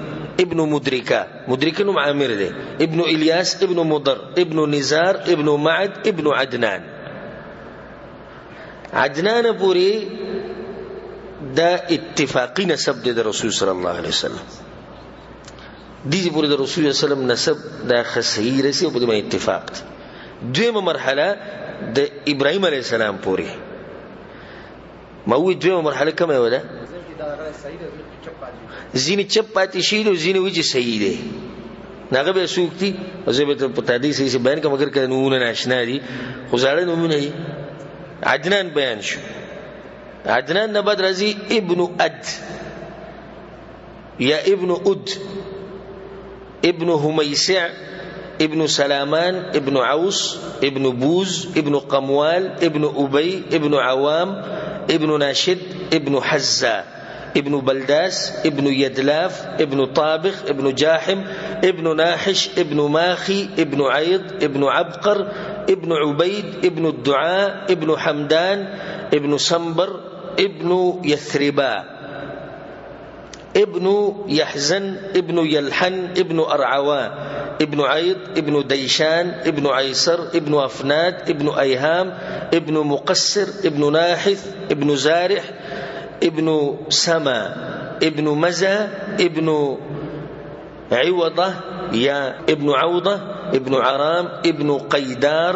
ابن مدرکه، مدرکه نوم عامر دی، ابن الیاس ابن مضر ابن نزار ابن معد ابن عدنان. عدنان پورې دا اتفاقی نسب دی د رسول صلی الله علیه وسلم. دې پورې د رسول صلی الله علیه وسلم نسب دا ښه صحیح رسي او په دې باندې اتفاق دی. دویمه مرحله د ابراهیم علیه السلام پورې. ما وی دویمه مرحله کومه یوه ده؟ ځینې چپ پاتې شي او ځینې وایي چې صحیح دی. هغه بیا څوک دي؟ زه به په تادې صحیح سي بیان کړم، مګر که نومونه ناشنا دي، خو زاړه نومونه دي. عدنان بیان شو. عدنان نه بعد راځي ابن اد یا ابن اد ابن هميسع ابن سلامان ابن عوص ابن بوز ابن قموال ابن أبي ابن عوام ابن ناشد ابن حزة ابن بلداس ابن يدلاف ابن طابخ ابن جاحم ابن ناحش ابن ماخي ابن عيض ابن عبقر ابن عبيد ابن الدعاء ابن حمدان ابن سنبر ابن يثربا ابن يحزن ابن يلحن ابن أرعوا ابن عيض ابن ديشان ابن عيسر ابن أفناد ابن أيهام ابن مقصر ابن ناحث ابن زارح ابن سما ابن مزا ابن عوضة يا ابن عوضة ابن عرام ابن قيدار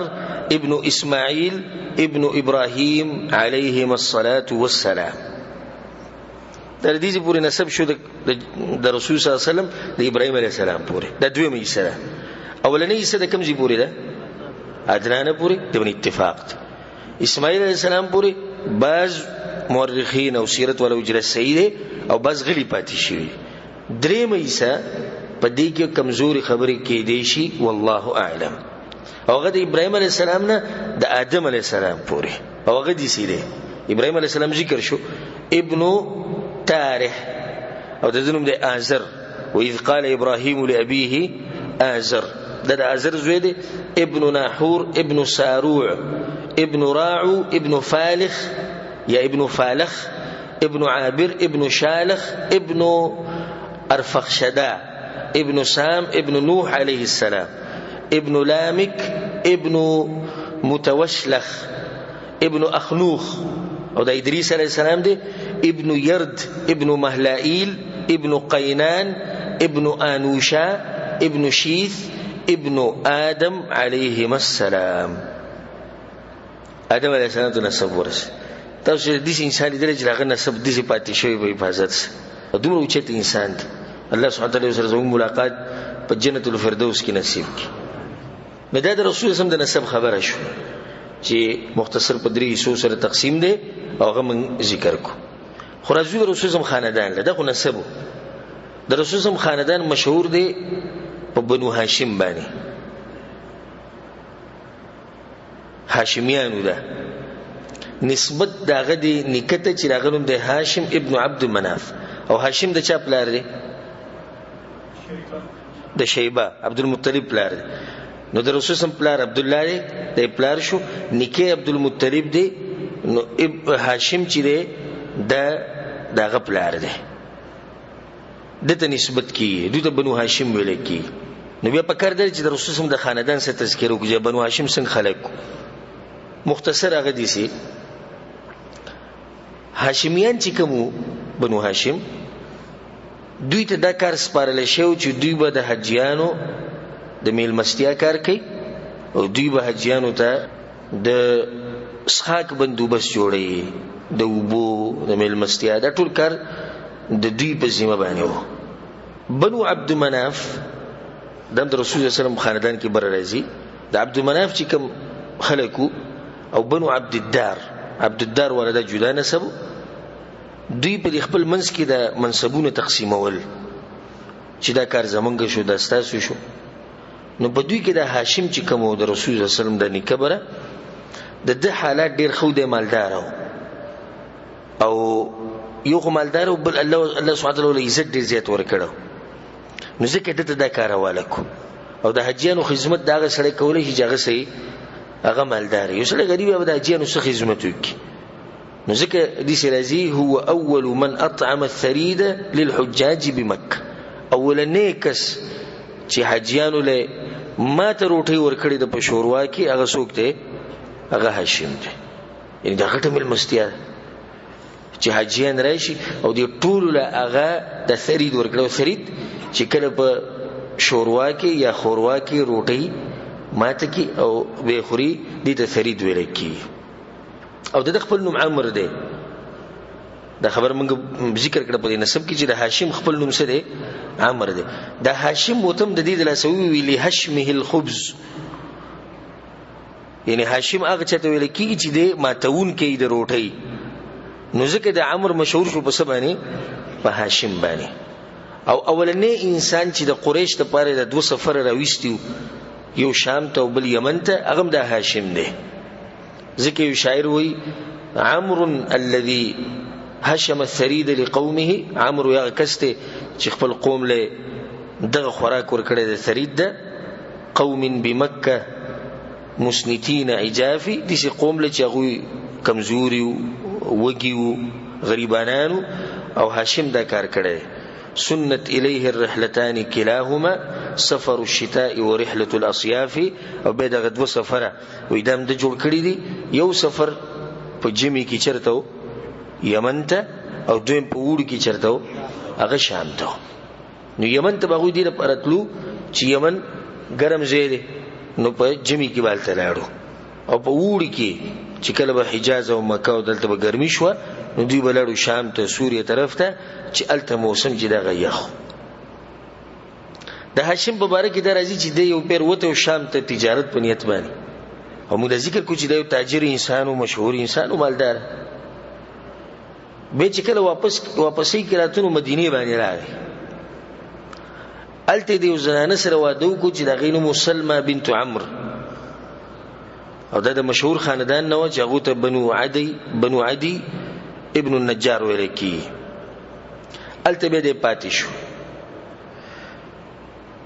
ابن إسماعيل ابن إبراهيم عليهما الصلاة والسلام. تر دې پورې نسب شو د رسول صلی الله علیه وسلم د ابراهیم علیه السلام پورې. دا دویمه حصه ده. اولنۍ حصه د کوم ځای پورې ده؟ عدنان پورې، د بن اتفاق ده. اسماعیل علیه السلام پورې بعض مورخین او سیرت والا اجرا صحیح دی او بعض غلي پاتې شوي. درېیمه حصه په دې کې کمزوري خبرې کېدی شي، والله اعلم. او هغه د ابراهیم علیه السلام نه د آدم علیه السلام پورې، او هغه داسې دی. ابراهیم علیه السلام ذکر شو ابن تارح، او د ده نوم دی آزر. وإذ قال إبراهيم لأبيه آزر، دا د آزر زوی دی. ابن ناحور ابن ساروع ابن راعو ابن فالخ یا ابن فالخ ابن عابر ابن شالخ ابن أرفخشدا ابن سام ابن نوح عليه السلام ابن لامك ابن متوشلخ ابن أخنوخ، او دا إدريس عليه السلام دی، ابن يرد ابن مهلائيل ابن قينان ابن آنوشا ابن شيث ابن آدم عليهما السلام. آدم علیه السلام ته نسب ورسېد. تاسو داسې انسان لیدلی چې د هغه نسب داسې پاتې شوی په حفاظت سره، دومره اوچت انسان دی. الله سبحانه وتعالی سره زموږ ملاقات په جنت الفردوس کې نصیب کړي. نو دا د رسول سم د نسب خبره شو چې مختصر په درې حصو سره تقسیم دی، او هغه موږ ذکر کړو. خو راځو د رسول سم خاندان له، دا خو نسب و. د رسول سم خاندان مشهور دی په بنو هاشم باندې، هاشمیانو ده. نسبت د هغه دی نیکه ته چې د هغه نوم دی هاشم ابن عبد مناف. او هاشم د چا پلار دی؟ د شیبه عبدالمطلب پلار دی. نو د رسول سم پلار عبدالله دی، د پلار شو. نیکه عبدالمطلب دی، نو هاشم چې دی د هغه پلار دی، ده ته نسبت کیږي، دوی ته بنو هاشم ویل کیږي. نو بیا پکار دی چې د رسول سم د خاندان سره تذکره وکړو چې بنو هاشم څنګه خلک وو. مختصر هغه دي سي هاشمیان چې کوم وو، بنو هاشم، دوی ته دا کار سپارل شوی چې دوی به د حجیانو د میلمستیا کار کوي، او دوی به حجیانو ته د څښاک بندوبست جوړوي، د اوبو د میلمستیا، دا ټول کار د دوی په ذمه باندې وو. بنو عبد مناف دا هم د رسول الله صلی الله علیه وسلم خاندان کې بره راځي. د عبد مناف چې کوم خلک وو، او بنو عبد الدار، عبد الدار والا دا جدا نسب، دوی په خپل منځ کې د منصبونه تقسیمول چې دا کار زمونږ شو، دا ستاسو شو. نو په دوی کې د هاشم چې کوم و، د رسول الله صلی الله علیه وسلم د نیکه بره، د ده حالات ډېر ښه و، دی مالدار و، او یو خو مالدار و، بل الله سبحانه وتعالی له عزت ډېر زیات ورکړی. نو ځکه ده ته دا کار حواله کړو. او د حاجیانو خدمت د هغه سړی کولی شي چې هغه صحیح هغه مالدار یو سړی غریب به د حاجیانو څه خدمت وکړي. نو ځکه داسې راځي هو اول من اطعم الثرید للحجاج بمکه، اولنی کس چې حاجیانو له ماته روټۍ ورکړې ده په شوروا کې هغه څوک دی؟ هغه هاشم دی. یعنې دا غټه مېلمستیا ده چې حاجیان راشي او دې ټولو له هغه د ثرید ورکړي. او ثرید چې کله په شوروا کې یا خوروا کې روټۍ ماته کړي او ویې خوري، دې ته ثرید ویل کېږي. او د ده خپل نوم عمر دی. دا خبر موږ ذکر کړه په دې نسب کې چې د هاشم خپل نوم څه دی؟ عمر دی. د هاشم وتم د دې د لاسه وویل لهشمه الخبز، یعنی هاشم هغه چاته ویل کېږي چې دی ماتوونکی د روټۍ. نو ځکه د عمر مشهور شو په څه باندې؟ په هاشم باندې. او اولنی انسان چې د قریش دپاره د دوه سفره راویستي یو شام ته او بل یمن ته، هغه هم د هاشم دی. ځکه یو شاعر وایي عمرو الذي هشم الثرید لقومه، عمرو هغه کس دی چې خپل قوم له دغه خوراک ورکړی دی، ثرید ده. قوم بمکه مسنتین عجافي، داسې قوم له چې هغوی کمزوري وو، وږي وو، غریبانان وو، او هاشم دا کار کړی دی. سنت الیه الرحلتان کلاهما سفر الشتاء ورحلة الاصیاف، او بیا دغه دوه سفره وایي دا هم ده جوړ کړي دي. یو سفر په ژمي کې چېرته و؟ یمن ته، او دویم په اوړي کې چېرته و؟ هغه شام ته و. نو یمن ته به هغوی دې لپاره تلو چې یمن ګرم ځای دی، نو په ژمي کې به هلته لاړو، او په اوړي کې چې کله به حجاز او مکه او دلته به ګرمي شوه، نو دوی به لاړو شام ته، سوریې طرف ته، چې هلته موسم چې دغه یخ و. د هاشم په باره کې دا راځي چې دی یو پیر وتی او شام ته تجارت په نیت باندې، او موږ دا ذکر کړو چې دا یو تاجر انسان و، مشهور انسان و، مالدار. بیا چې کله واپسۍ کې راتلو مدینې باندې راغی، هلته د یو زنانه سره واده وکړو چې د هغې نوم و سلمه بنت عمر، او دا د مشهور خاندان نه وه چې هغو ته بنو عدي ابن النجار ویل کېږي. هلته بیا دی پاتې شو.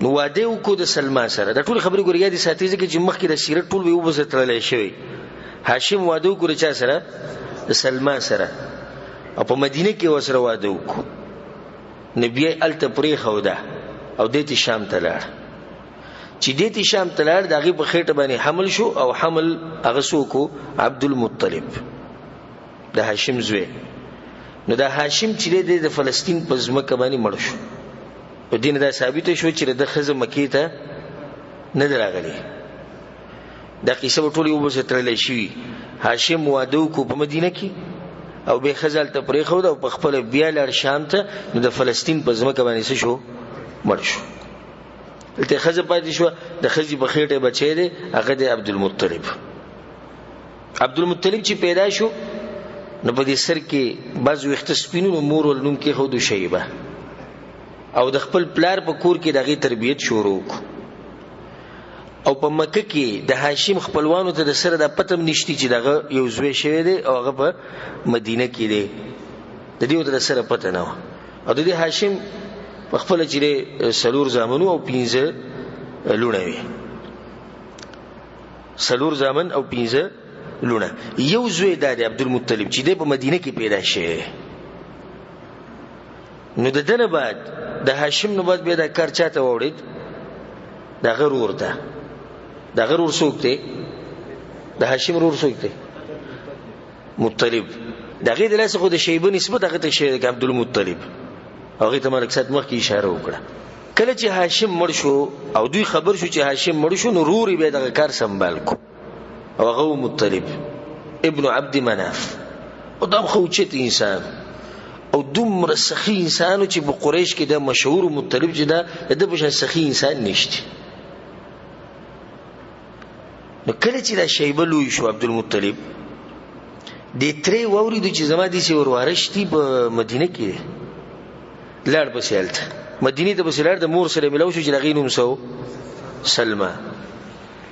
نو واده یې وکړو د سلما سره. دا ټولې خبرې ګورې یادې ساتي، ځکه چې مخکې د سیرت ټول به یې وبسه تړلی شوی. هاشم واده وکړو د چا سره؟ د سلما سره، او په مدینه کې ورسره واده وکړو. نو بیا یې هلته پرېښوده او دی ته شام ته لاړ. چې دی ته شام ته لاړ، د هغې په خېټه باندې حمل شو، او حمل هغه څوک و؟ عبدالمطلب، د هاشم زوی. نو د هاشم چې دی د فلسطین په ځمکه باندې مړ شو. په دې نه دا ثابته شوه چې د ده ښځه مکې ته نه ده راغلې. دا قصه به ټولې اوبه سره تړلی شوي. هاشم واده وکړو په مدینه کې، او بیا ښځه هلته پرېښوده، او په خپله بیا لاړ شام ته. نو د فلسطین په ځمکه باندې څه شو؟ مړ شو. دلته ښځه پاتې شوه، د ښځې په خېټه بچی دی، هغه دی عبدالمطلب. عبدالمطلب چې پیدا شو، نو په دې سر کې بعض ویښته سپین وو، نو مور ول نوم کېښودو شیبه، او د خپل پلار په کور کې د هغې تربیت شروع کړو. او په مکه کې د هاشم خپلوانو ته د سره دا پته هم نشته چې دغه یو زوی شوی دی او هغه په مدینه کې دی، د دې ورته د سره پته نه وه. او د دې هاشم په خپله چې دی څلور زامن وو او پنځه لوڼه وې، څلور زامن او پنځه لوڼه. یو زوی دا دی عبدالمطلب چې دی په مدینه کې پیدا شوی دی. نو د ده نه بعد د هاشم نه بعد بیا دا کار چا ته واوړېد؟ د هغه ورور ته. د هغه ورور څوک دی؟ د هاشم ورور څوک دی؟ مطلب. د هغې د لاسه خو د شیبه نسبت هغه ته شوی دی، عبدالمطلب. هغې ته ما لږ ساعت مخکې اشاره وکړه. کله چې هاشم مړ شو او دوی خبر شو چې هاشم مړ شو، نو ورور یې بیا دغه کار سمبال کړو، او هغه و مطلب ابن عبد مناف. او دا هم ښه اوچت انسان او دومره سخي انسان و چې په قریش کې دا مشهور مطلب چې دا د ده په شان سخي انسان نشته. نو کله چې دا شیبه لوی شو عبدالمطلب، دې ترې واورېدو چې زما داسې ورواره شتي په مدینه کې دی، لاړ پسې هلته مدینې ته پسې لاړ، د مور سره ملاو شو چې د هغې نوم څه و؟ سلمه.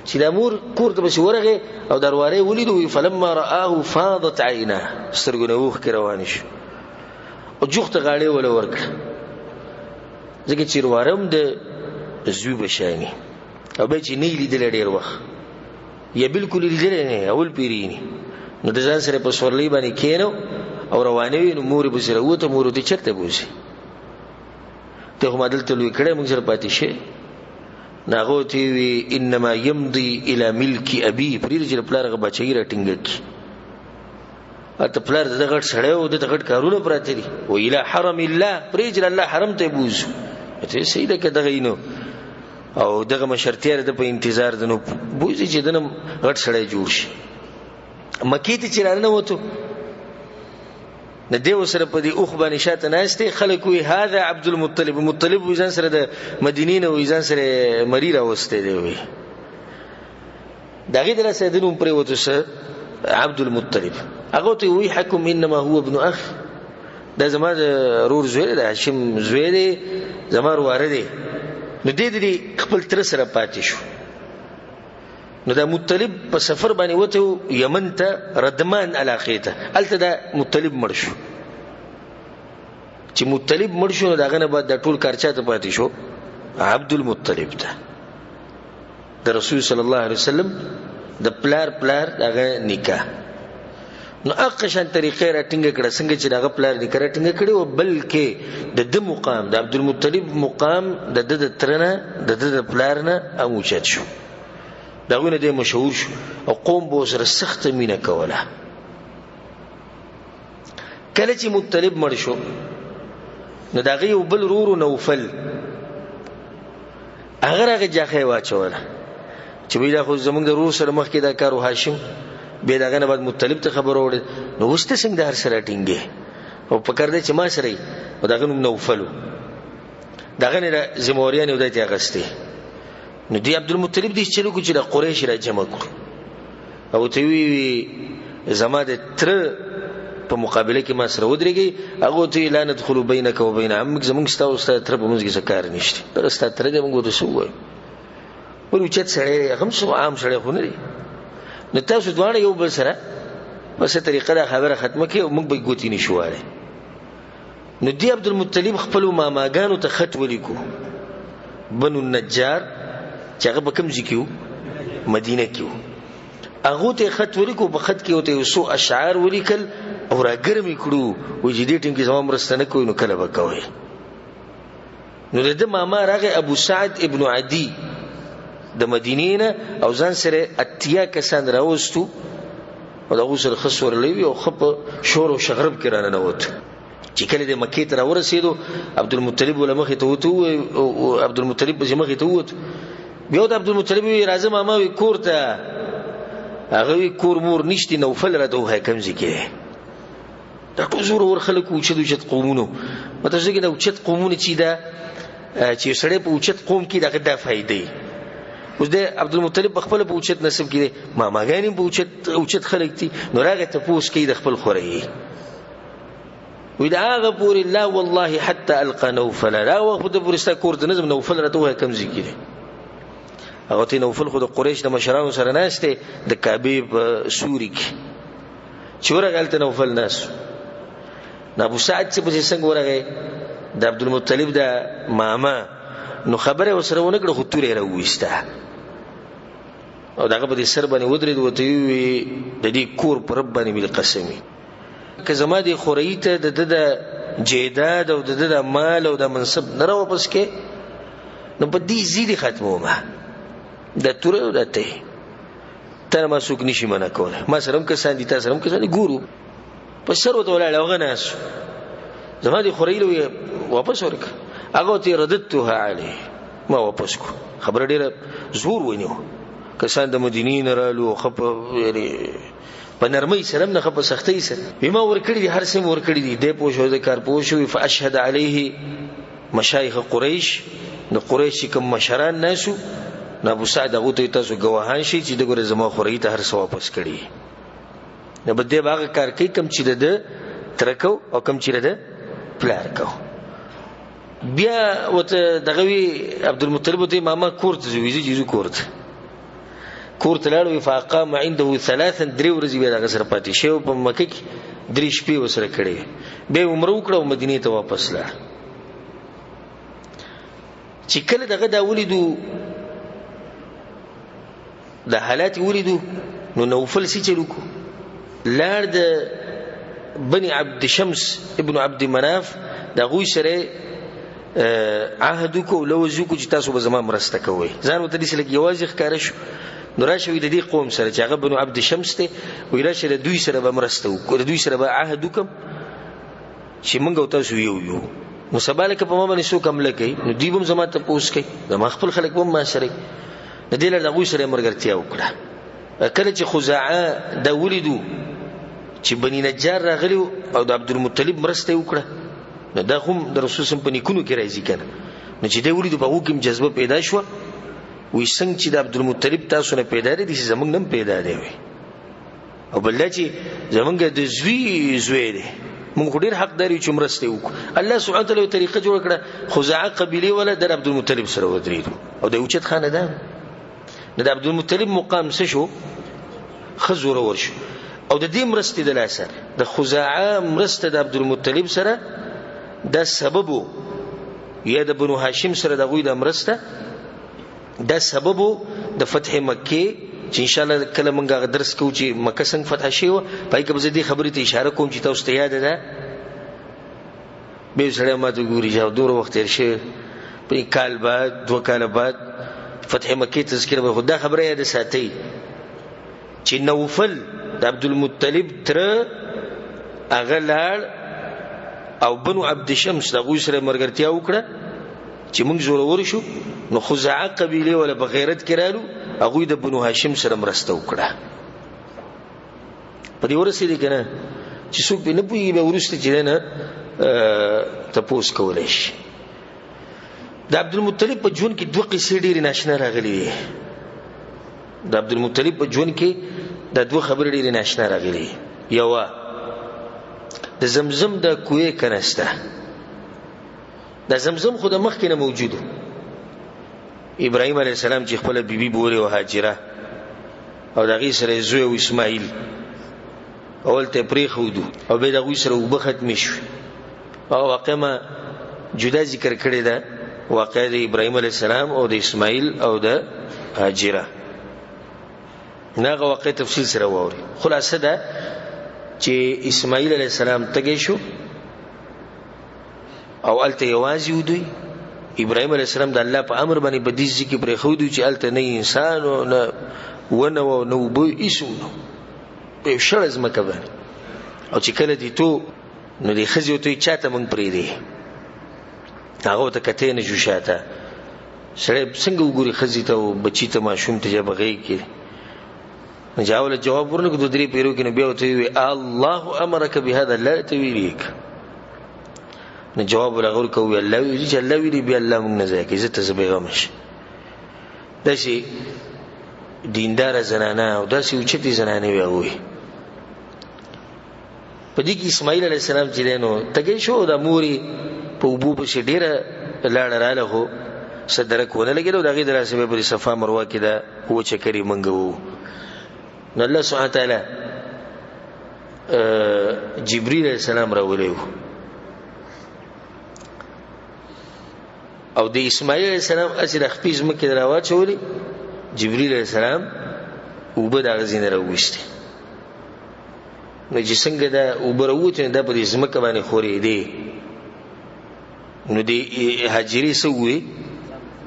چې دا مور کور ته پسې ورغی او درواره یې ولیدو، وایي فلما رآه فاضت عیناه، سترګو نه اوښکې روانې شو او جوخته غاړې وله ورکړه، ځکه چې ورواره هم د زوی په شاني. او بیا چې نه یې لیدلی ډېر وخت یا بالکل یې لیدلی نه، اول پېرې ویني، نو د ځان سره په سورلۍ باندې کښېنو او روانه وي، نو مور یې پسې راووته، مور ورته چېرته بوځي، ته خو ما دلته لوی کړی، موږ سره پاتې شې. نو هغه ورته وویل انما یمضي الی ملک ابي، پرېږده چې د پلار هغه بچی راټینګه کړي. هلته پلار د ده غټ سړی و، ده ته غټ کارونه پراته دي. و الی حرم الله، پرېږده چې د الله حرم ته یې بوځو. ورته ویل صحیح ده که دغه یې نو او دغه مشرتیا د ده په انتظار ده، نو بوځي چې ده نه غټ سړی جوړ شي. مکې ته چې راننوتو، نو دی ورسره په دې اوښ باندې شاته ناست دی. خلک وایي هذا عبدالمطلب، مطلب وایي ځان سره د مدینې نه وایي ځان سره مری راوستی دی. وایي د هغې د لاسه د نوم پرېوتو څه عبدالمطلب. هغه ورته وایي حکم انما هو ابن اخ، دا زما د رور زوی دی، د هاشم زوی دی، زما ورواره دی. نو دی د دې خپل تره سره پاتې شو. نو دا مطلب په سفر باندې وته یمن ته، ردمان علاقې ته، هلته دا مطلب مړ شو. چې مطلب مړ شو، نو د هغه نه بعد دا ټول کار چا ته پاتې شو؟ عبد المطلب ته، د رسول صلی الله علیه وسلم د پلار پلار هغه نکاح. نو هغه شان طریقې را ټینګه کړه څنګه چې د هغه پلار نکاح را ټینګه کړې وه، بلکې د ده مقام، د عبدالمطلب مقام د ده د تره نه، د ده د پلار نه هم اوچت شو. د هغوی نه دی مشهور شو او قوم به ورسره سخته مینه کوله. کله چې مطلب مړ شو، نو د هغه یو بل ورور نوفل، هغه راغی جاخه یې واچوله چې وایي دا خو زموږ د ورور سره مخکې دا کار و، هاشم، بیا د هغه نه بعد مطلب ته خبر وړې، نو اوس ته څنګه د هر څه راټینګې او په کار دی چې ما سره یې. او د هغه نوم نوفل و، د هغه نه ذمهواریانې خدای ته اخیستې. نو دی عبدالمطلب دې چلو کړو چې د قریش را جمع کړو او ورته ووایي زما د تره په مقابله کې ما سره ودرېږئ. هغه ورته ووایي لا ندخلو بینک و بین عمک، زموږ ستا او ستا د تره په منځ کې څه کار نشته، دغه ستا تره دی، موږ ورته څه ووایو، بل اوچت سړی دی، هغه هم څه عام سړی خو نه دی، نو تاسو دواړه یو بل سره په څه طریقه دا خبره ختمه کړئ او موږ به یې ګوتې نه شو والی. نو دی عبدالمطلب خپلو ماماګانو ته خط ولیکو، بنو النجار چې هغه په کوم ځای کې وو؟ مدینه کې وو. هغو ته یې خط ولیکو، په خط کې ورته یو څو اشعار ولیکل او راګرم یې کړو، وایي چې دې ټیم کې زما مرسته نه کوئ نو کله به کوئ. نو د ده ماما راغی ابو سعد ابن عدي د مدینې نه، او ځان سره 80 کسان راوستو او د هغو سره ښه سورلۍ وي او ښه په شور او شغرب کې راننوت. چې کله د مکې ته راورسېدو، عبدالمطلب له مخې ته ووت، عبدالمطلب پسې مخې ته ووت. بیا ورته عبدالمطلب وویل راځه ماما وي کور ته. هغه وی کور مور نشتی، نوفل راته وښیه کوم ځای کې دی. دا ټول زورور خلک وو، اوچت اوچت قومونو. مطلب ځکه دا اوچت قومونه چې دا چې یو سړی په اوچت قوم کې د هغه دا فایده وي. اوس دی عبدالمطلب په خپله په اوچت نسب کې دی، ماماګانې هم په اوچت خلک دي. نو راغی تپوس کوي د خپل خورې، وی د هغه پورې لا والله حتی القا نوفل، دا وخت د پورې ستا کور ته نه ځم، نوفل راته ووایه کوم ځای کې دی. هغه ته نوفل خو د قریش د مشرانو سره ناست دی د کعبې په سوري کې. چې ورغی هلته نوفل ناست و. نو ابو سعد چې پسې څنګه ورغی د عبدالمطلب د ماما، نو خبره یې ورسره ونه کړه، خو توره یې راوویسته او د هغه په دې سر باندې ودرېد، ورته یې وویل د دې کور په رب باندې مې قسم وي، که زما دې خورۍ ته د ده د جیداد او د ده د مال او د منصب نه راواپس کې، نو په دې ځای دې ختمومه، دا توره او دا ته یې، تا نه ما څوک نشي منع کولی، ما سره هم کسان دي، تا سره هم کسان دي، ګورو. په سر ورته ولاړ، هغه ناست و، زما دې خورۍ له ویې واپس ورکړه. هغه ورته یې رددتها علیه، ما واپس کړو. خبره ډېره زور ونیو، کسان د مدینې نه رالو، ښه په یعنې په نرمۍ سره هم نه، ښه په سختۍ سره. وی ما ورکړي دي، هر څه مې ورکړي دي. دی پوه شو، د کار پوه شو. فاشهد علیه مشایخ قریش، د قریش چې کوم مشران ناست وو، نو ابو سعد هغو ته تاسو ګواهان شئ چې ده ګوره زما خورۍ ته هر څه واپس کړي. نو به دی به هغه کار کوي کوم چې د ده تره کو او کوم چې د ده پلار کو. بیا ورته دغه وي عبدالمطلب ورته ماما کور ته ځو، وي ځو کور ته. کور ته لاړ، وي فاقام عنده ثلاثا، درې ورځې بیا د هغه سره پاتې شوی په مکه کې، درې شپې ورسره کړې وې. بیا یې عمره وکړه او مدینې ته واپس لاړ. چې کله دغه دا ولیدو د حالات ولیدو نو نوفل څه چل وکړو؟ لاړ د بني عبد شمس ابن عبد مناف د هغوی سره عهد وکړو، لوز وکړو چې تاسو به زما مرسته کوئ. ځان ورته داسې لږ یوازې ښکاره شو. نو راشه وایي د دې قوم سره چې هغه بنو عبد شمس دی، وایي راشه د دوی سره به مرسته وکړو، د دوی سره به عهد وکړم چې موږ او تاسو یو یو. نو سبا لکه په ما باندې څوک حمله کوي نو دوی به هم زما تپوس کوي، زما خپل خلک به هم ما سره وي. د دې لپاره د هغوی سره یې ملګرتیا وکړه. کله چې خزاعه دا ولیدو چې بني نجار راغلي او د عبدالمطلب مرسته یې وکړه، نو دا هم د رسول صم په نیکونو کې راځي که نه. نو چې دی ولیدو په هغو کې هم جذبه پیدا شوه، وایي څنګه چې د عبدالمطلب تاسو نه پیدا دی داسې زموږ نه هم پیدا دی. وایي او بل دا چې زموږ د زوی زوی دی، موږ خو ډېر حقدار یو چې مرسته یې وکړو. الله سبحانه وتعالی یو طریقه جوړه کړه، خزاعه قبیلې والا د عبدالمطلب سره ودرېدو او د اوچت خاندان. نو د عبدالمطلب مقام څه شو؟ ښه زورور شو. او د دې مرستې د لاسه د خزاعه مرسته د عبدالمطلب سره دا سبب و، یا د بنو هاشم سره د هغوی دا مرسته دا سبب و د فتح مکې، چې انشاءالله کله موږ هغه درس کوو چې مکه څنګه فتح شوې وه، په هغې کې به زه دې خبرې ته اشاره کوم چې تاسو ته یاده ده. بیا سړی ما ته ګوري چې دومره وخت تېر شوی، په کال بعد 2 کاله بعد فتح مکې تذکره به، خو دا خبره یاده ساتئ چې نوفل د عبدالمطلب تره هغه لاړ او بنو عبد شمس د هغوی سره ملګرتیا وکړه چې موږ زورور شو. نو خزاعه قبیلې والا په غیرت کې رالو، هغوی د بنو هاشم سره مرسته وکړه. په دې ورسېدې که نه چې څوک پرې نه پوهېږي بیا وروسته چې دی نه تپوس کولی شي. د عبدالمطلب په ژوند کې دوه قصې ډېرې ناشنا راغلي دي. د عبدالمطلب په ژوند کې دا دوه خبرې ډېرې ناشنا راغلي دي. یوه د زمزم د کوې کنسته. د زمزم خو د مخکې نه موجود و. ابراهیم علیه السلام چې خپله بیبي بولې وه هاجره، او د هغې سره یې زوی و اسماعیل، اول ته یې پرېښودو او بیا د هغوی سره اوبه ختمې شوې. هغه واقعه ما جدا ذکر کړې ده، واقعه د ابراهیم علیه السلام او د اسماعیل او د هاجره. نه هغه واقعه تفصیل سره واوري. خلاصه ده چې اسماعیل علیه السلام تږی شو او هلته یوازې و دوی. ابراهیم علیه السلام د الله په امر باندې په دې ځای کې پرېښودو چې هلته نه انسان و، نه ونه وه، نه اوبه، هېڅ نه، په یو شړه ځمکه باندې. او چې کله دې تو نو دې ښځې ورته وایي چا ته موږ پرېږدې؟ هغه ورته کتی نه شو شاته. سړی څنګه وګوري ښځې ته او بچي ته ماشوم ته چې په غېږ کې؟ نو چې هغه له جواب ورنه کړو درې پیرو کې، نو بیا ورته وویل الله امرک بهذا، الله ته ویلي. نو جواب ورله ورکړ، وویل الله ویلي، چې الله ویلي بیا الله موږ نه ضایع کوي، زه ته زه بېغمه شم. داسې دینداره زنانه او داسې اوچتې زنانې وې هغوی. په دې کې اسماعیل علیه السلام چې دی نو تږی شو، دا مور یې په اوبو پسې ډېره لاړه راله، خو څه درک ونه لګېده او د هغې د لاسه بیا په دې صفا مروه کې دا اووه چکرې منګه وو. نو الله سبحانه وتعالی جبریل علیه السلام راولی و او د اسماعیل علیه السلام هسې د خپې ځمکې راواچولې، جبریل علیه السلام اوبه د هغه ځای نه راوویستې. نو چې څنګه دا اوبه راووتې نو دا په دې ځمکه باندې ښورېدې. نو دې هاجرې څه وویې؟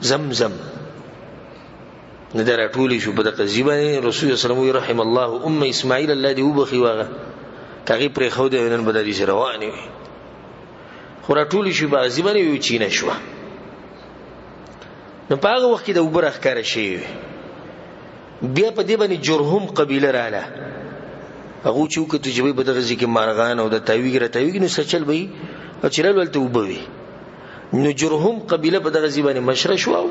زمزم. نو دا راټولې شو په دغه ځای باندې. رسول الله صلی الله علیه وسلم وویل رحم الله ام اسماعیل، الله دې وبخښي وهغه که هغې پرېښودی وی نن به دا داسې روانې وي. خو راټولې شوې په هغه ځای باندې یو چینه شوه. نو په هغه وخت کې د اوبه راښکاره شوې وې. بیا په دې باندې جرهم قبیله راله، هغو چې وکتو چې په دغه ځای کې مارغان او د تاویږي راتاویږي، نو څه چل به وي او چې رالو هلته اوبه وي. نو جرهم قبیله په دغه ځای باندې مشره شوه او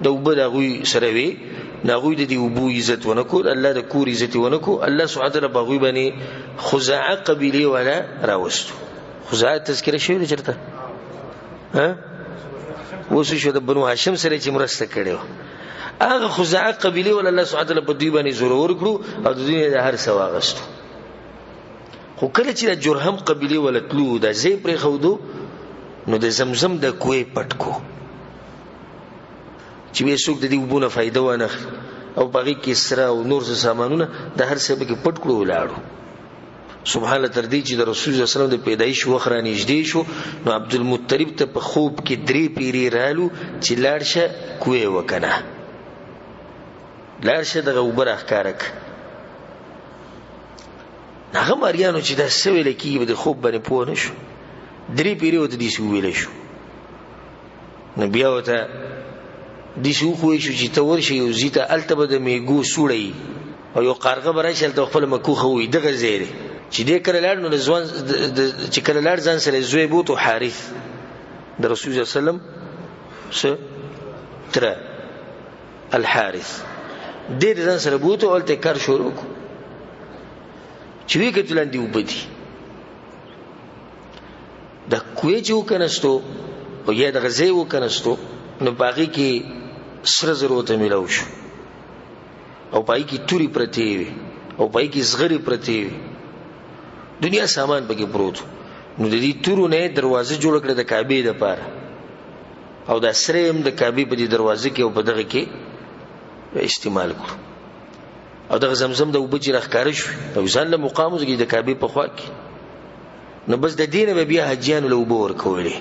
د اوبه د هغوی سره وې. نو هغوی د دې اوبو عزت ونه کړ، الله د کور عزت یې ونه کړ. الله سبحانه وتعالی په هغوی باندې خزاعه قبیلې والا راوستو. خزاعه تذکره شوې ده چېرته؟ ها؟ اوس شو د بنو هاشم سره چې مرسته کړې وه، هغه خزاعه قبیلې والا الله سبحانه وتعالی په دوی باندې زورور کړو او د دوی نه د هر څه واغستو. خو کله چې د جرهم قبیلې والا تلو دا ځای پرېښودو، نو د زمزم د کوې پټ کو چې بیا څوک د دې اوبو نه فایده وانه اخلي. او په هغې کې سره او نور څه سامانونه د هر څه پکې پټ کړو ولاړو. سبحان الله، تر دې چې د رسول الله صلی الله علیه وسلم د پیدایش وخت را نږدې شو، نو عبدالمطلب ته په خوب کې درې پیرې رالو چې لاړ شه کوی وکنه، لاړ شه دغه اوبه راښکاره کړه. هغه مریانو چې دا څه ویل کېږي په دې خوب باندې پوه نه شو، درې پیرې ورته داسې وویلی شو. نو بیا ورته داسې وښوی شو چې ته ورشې یو ځای ته، هلته به د میږو سوړی او یو قارغه به راشي، هلته خپله مکوخه ووایي، دغه ځای دی چې دی کله لاړ، نو د ځوان چې کله لاړ ځان سره یې زوی بوتو حارث د رسول الله صلی الله علیه وسلم څه تره الحارث دی د ځان سره بوتو، هلته یې کار شروع کړو. چې ویې کتل لاندې اوبه دي، د کوی چې وکنستو او یا دغه ځای وکنستو، نو په هغې کې سره زر ورته میلاو شو او په هغې کې تورې پرتې وې او په هغې کې زغرې پرتې وې، دنیا سامان پکې پروت. نو د دې تورو نه یې دروازه جوړه کړه د کعبې دپاره، او دا سره یې هم د کعبې په دې دروازه کې او په دغه کې استعمال کړو. او دغه زمزم د اوبه چې راښکاره شوې او ځان له مقام وځي د کعبې په خوا کې، نو بس د دې نه به بیا حاجیانو له اوبه ورکولې.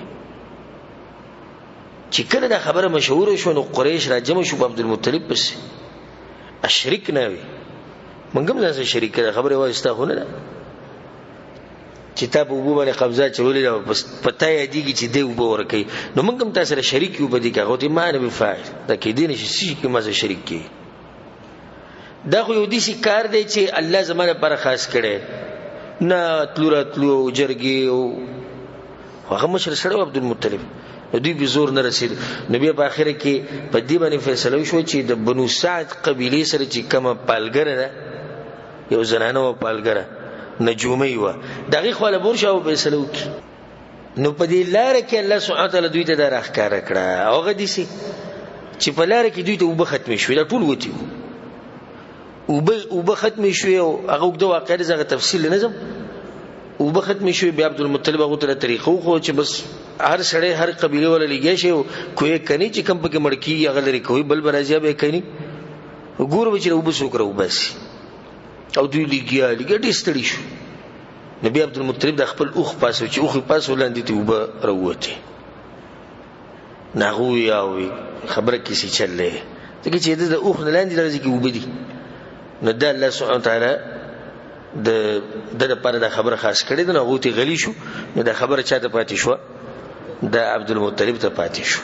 چې کله دا خبره مشهوره شوه، نو قریش راجمع شو په عبدالمطلب پسې، اشریک نه وي، موږ هم ځان سره شریک کړه، خبره وایي ستا خو نه ده چې تا په اوبو باندې قبضه اچولې ده، په تا یادېږي چې دی اوبه ورکوي، نو موږ هم تا سره شریک یو په دې کې. هغه ورته ما نه بفاعل، دا کېدی نه شي څه شي کې ما سره شریک کړي. دا خو یو داسې کار دی چې الله زما لپاره خاص کړی، نه تلو راتلو او جرګې او هغه مشر سړی و عبدالمطلب، نو دوی په زور نه رسېدو. نو بیا په آخره کې په دې باندې فیصله وشوه چې د بنو سعد قبیلې سره چې کومه پالګره ده، یو زنانه وه پالګره نجومۍ وه، د هغې خوا له به ورشه او فیصله وکړي. نو په دې لاره کې الله سبحانه وتعالی دوی ته دا راښکاره کړه، او هغه داسې چې په لاره کې دوی ته اوبه ختمې شوې، دا ټول وتي وو، اوبه ختمې شوې، او هغه اوږده واقعه ده، زه هغه تفصیل نه ځم. اوبه ختمې شوې، بیا عبدالمطلب هغو ته دا طریقه وښوده چې بس هر سړی هر قبیلې والا لګیا شي او کوی کني چې کوم پکې مړ کېږي هغه لرې کوي، بل به راځي به یې کني، ګوره به چې اوبه څوک راوباسي. او دوی لګیا لګیا ډېر ستړي شو. نو بیا عبدالمطلب د خپل اوښ پاسه چې اوښ یې پاسه لاندې ترې اوبه راووتې. نو هغه وویل او خبره کیسې چل دی، ځکه چې د اوښ نه لاندې دغه ځای کې اوبه دي. نو دا الله سبحانه وتعالی د ده لپاره دا خبره خاص کړې ده. نو هغوی ترې غلي شو. نو دا خبره چا ته پاتې شوه؟ د عبدالمطلب ته پاتې شو.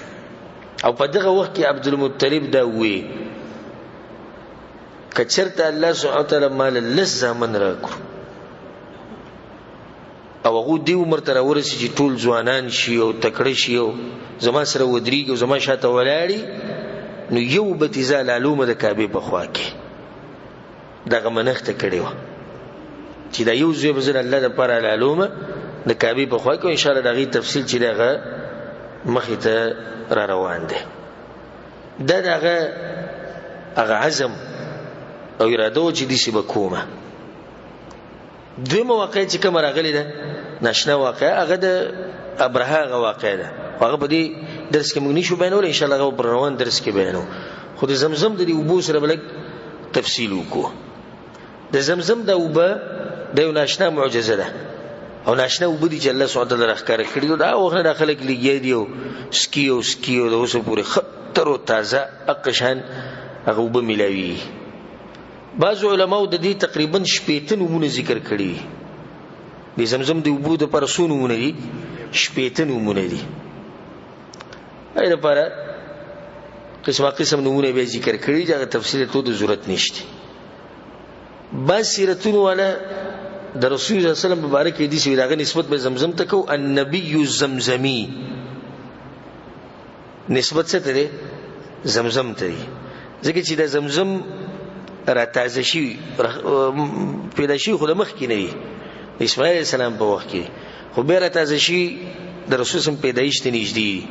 او په دغه وخت کې عبدالمطلب دا وویل که چېرته الله سبحانه وتعالی ما له لس زامن راکړو او هغو دې عمر ته راورسي چې ټول ځوانان شي او تکړه شي او زما سره ودرېږي او زما شاته ولاړي، نو یو به ترې زه لالومه د کعبې په خوا کې. دغه منښته کړې وه چې دا یو زوی به زه د الله دپاره لالومه د کعبې په خوا کې، انشاءالله د هغې تفصیل چې دی هغه مخې ته را روان دی. دا د هغه هغه عزم او اراده وه چې داسې به کومه. دویمه واقعه چې کومه راغلې ده ناشنا واقعه، هغه د ابرهه هغه واقعه ده، خو هغه په دې درس کې موږ نشو بیانولی، انشاءالله هغه په روان درس کې بیانو. خو د زمزم د دې اوبو سره به لږ تفصیل وکړو. د زمزم دا اوبه د یو ناشنا معجزه ده او ناشنا اوبه دي چې الله سبحانه وتعالی راښکاره کړي دي. دا وخت نه دا خلک لګیا دي او سکي او سکي او د اوسه پورې ښه تر و تازه حق شان هغه اوبه میلاویږي. بعضو علماو د دې تقریبا 60 نومونه ذکر کړي دي. د زمزم د اوبو دپاره څو نومونه دي؟ 60 نومونه دي. هغې دپاره قسمه قسم نومونه بیا ذکر کړي چې هغه تفصیل ته د ضرورت نشته. بعض سیرتونو والا د رسول الله صلی الله علیه وسلم مبارک حدیث وی، د هغه نسبت به زمزم ته کوو، النبی الزمزمی نسبت څه ته دی؟ زمزم ته دی، ځکه چې د زمزم را تازه شوي پیدا شوي خو د مخکې نه دي، د اسماعیل علیه السلام په وخت کې، خو بیا را تازه شوي د رسول سم پیدایش ته نږدې.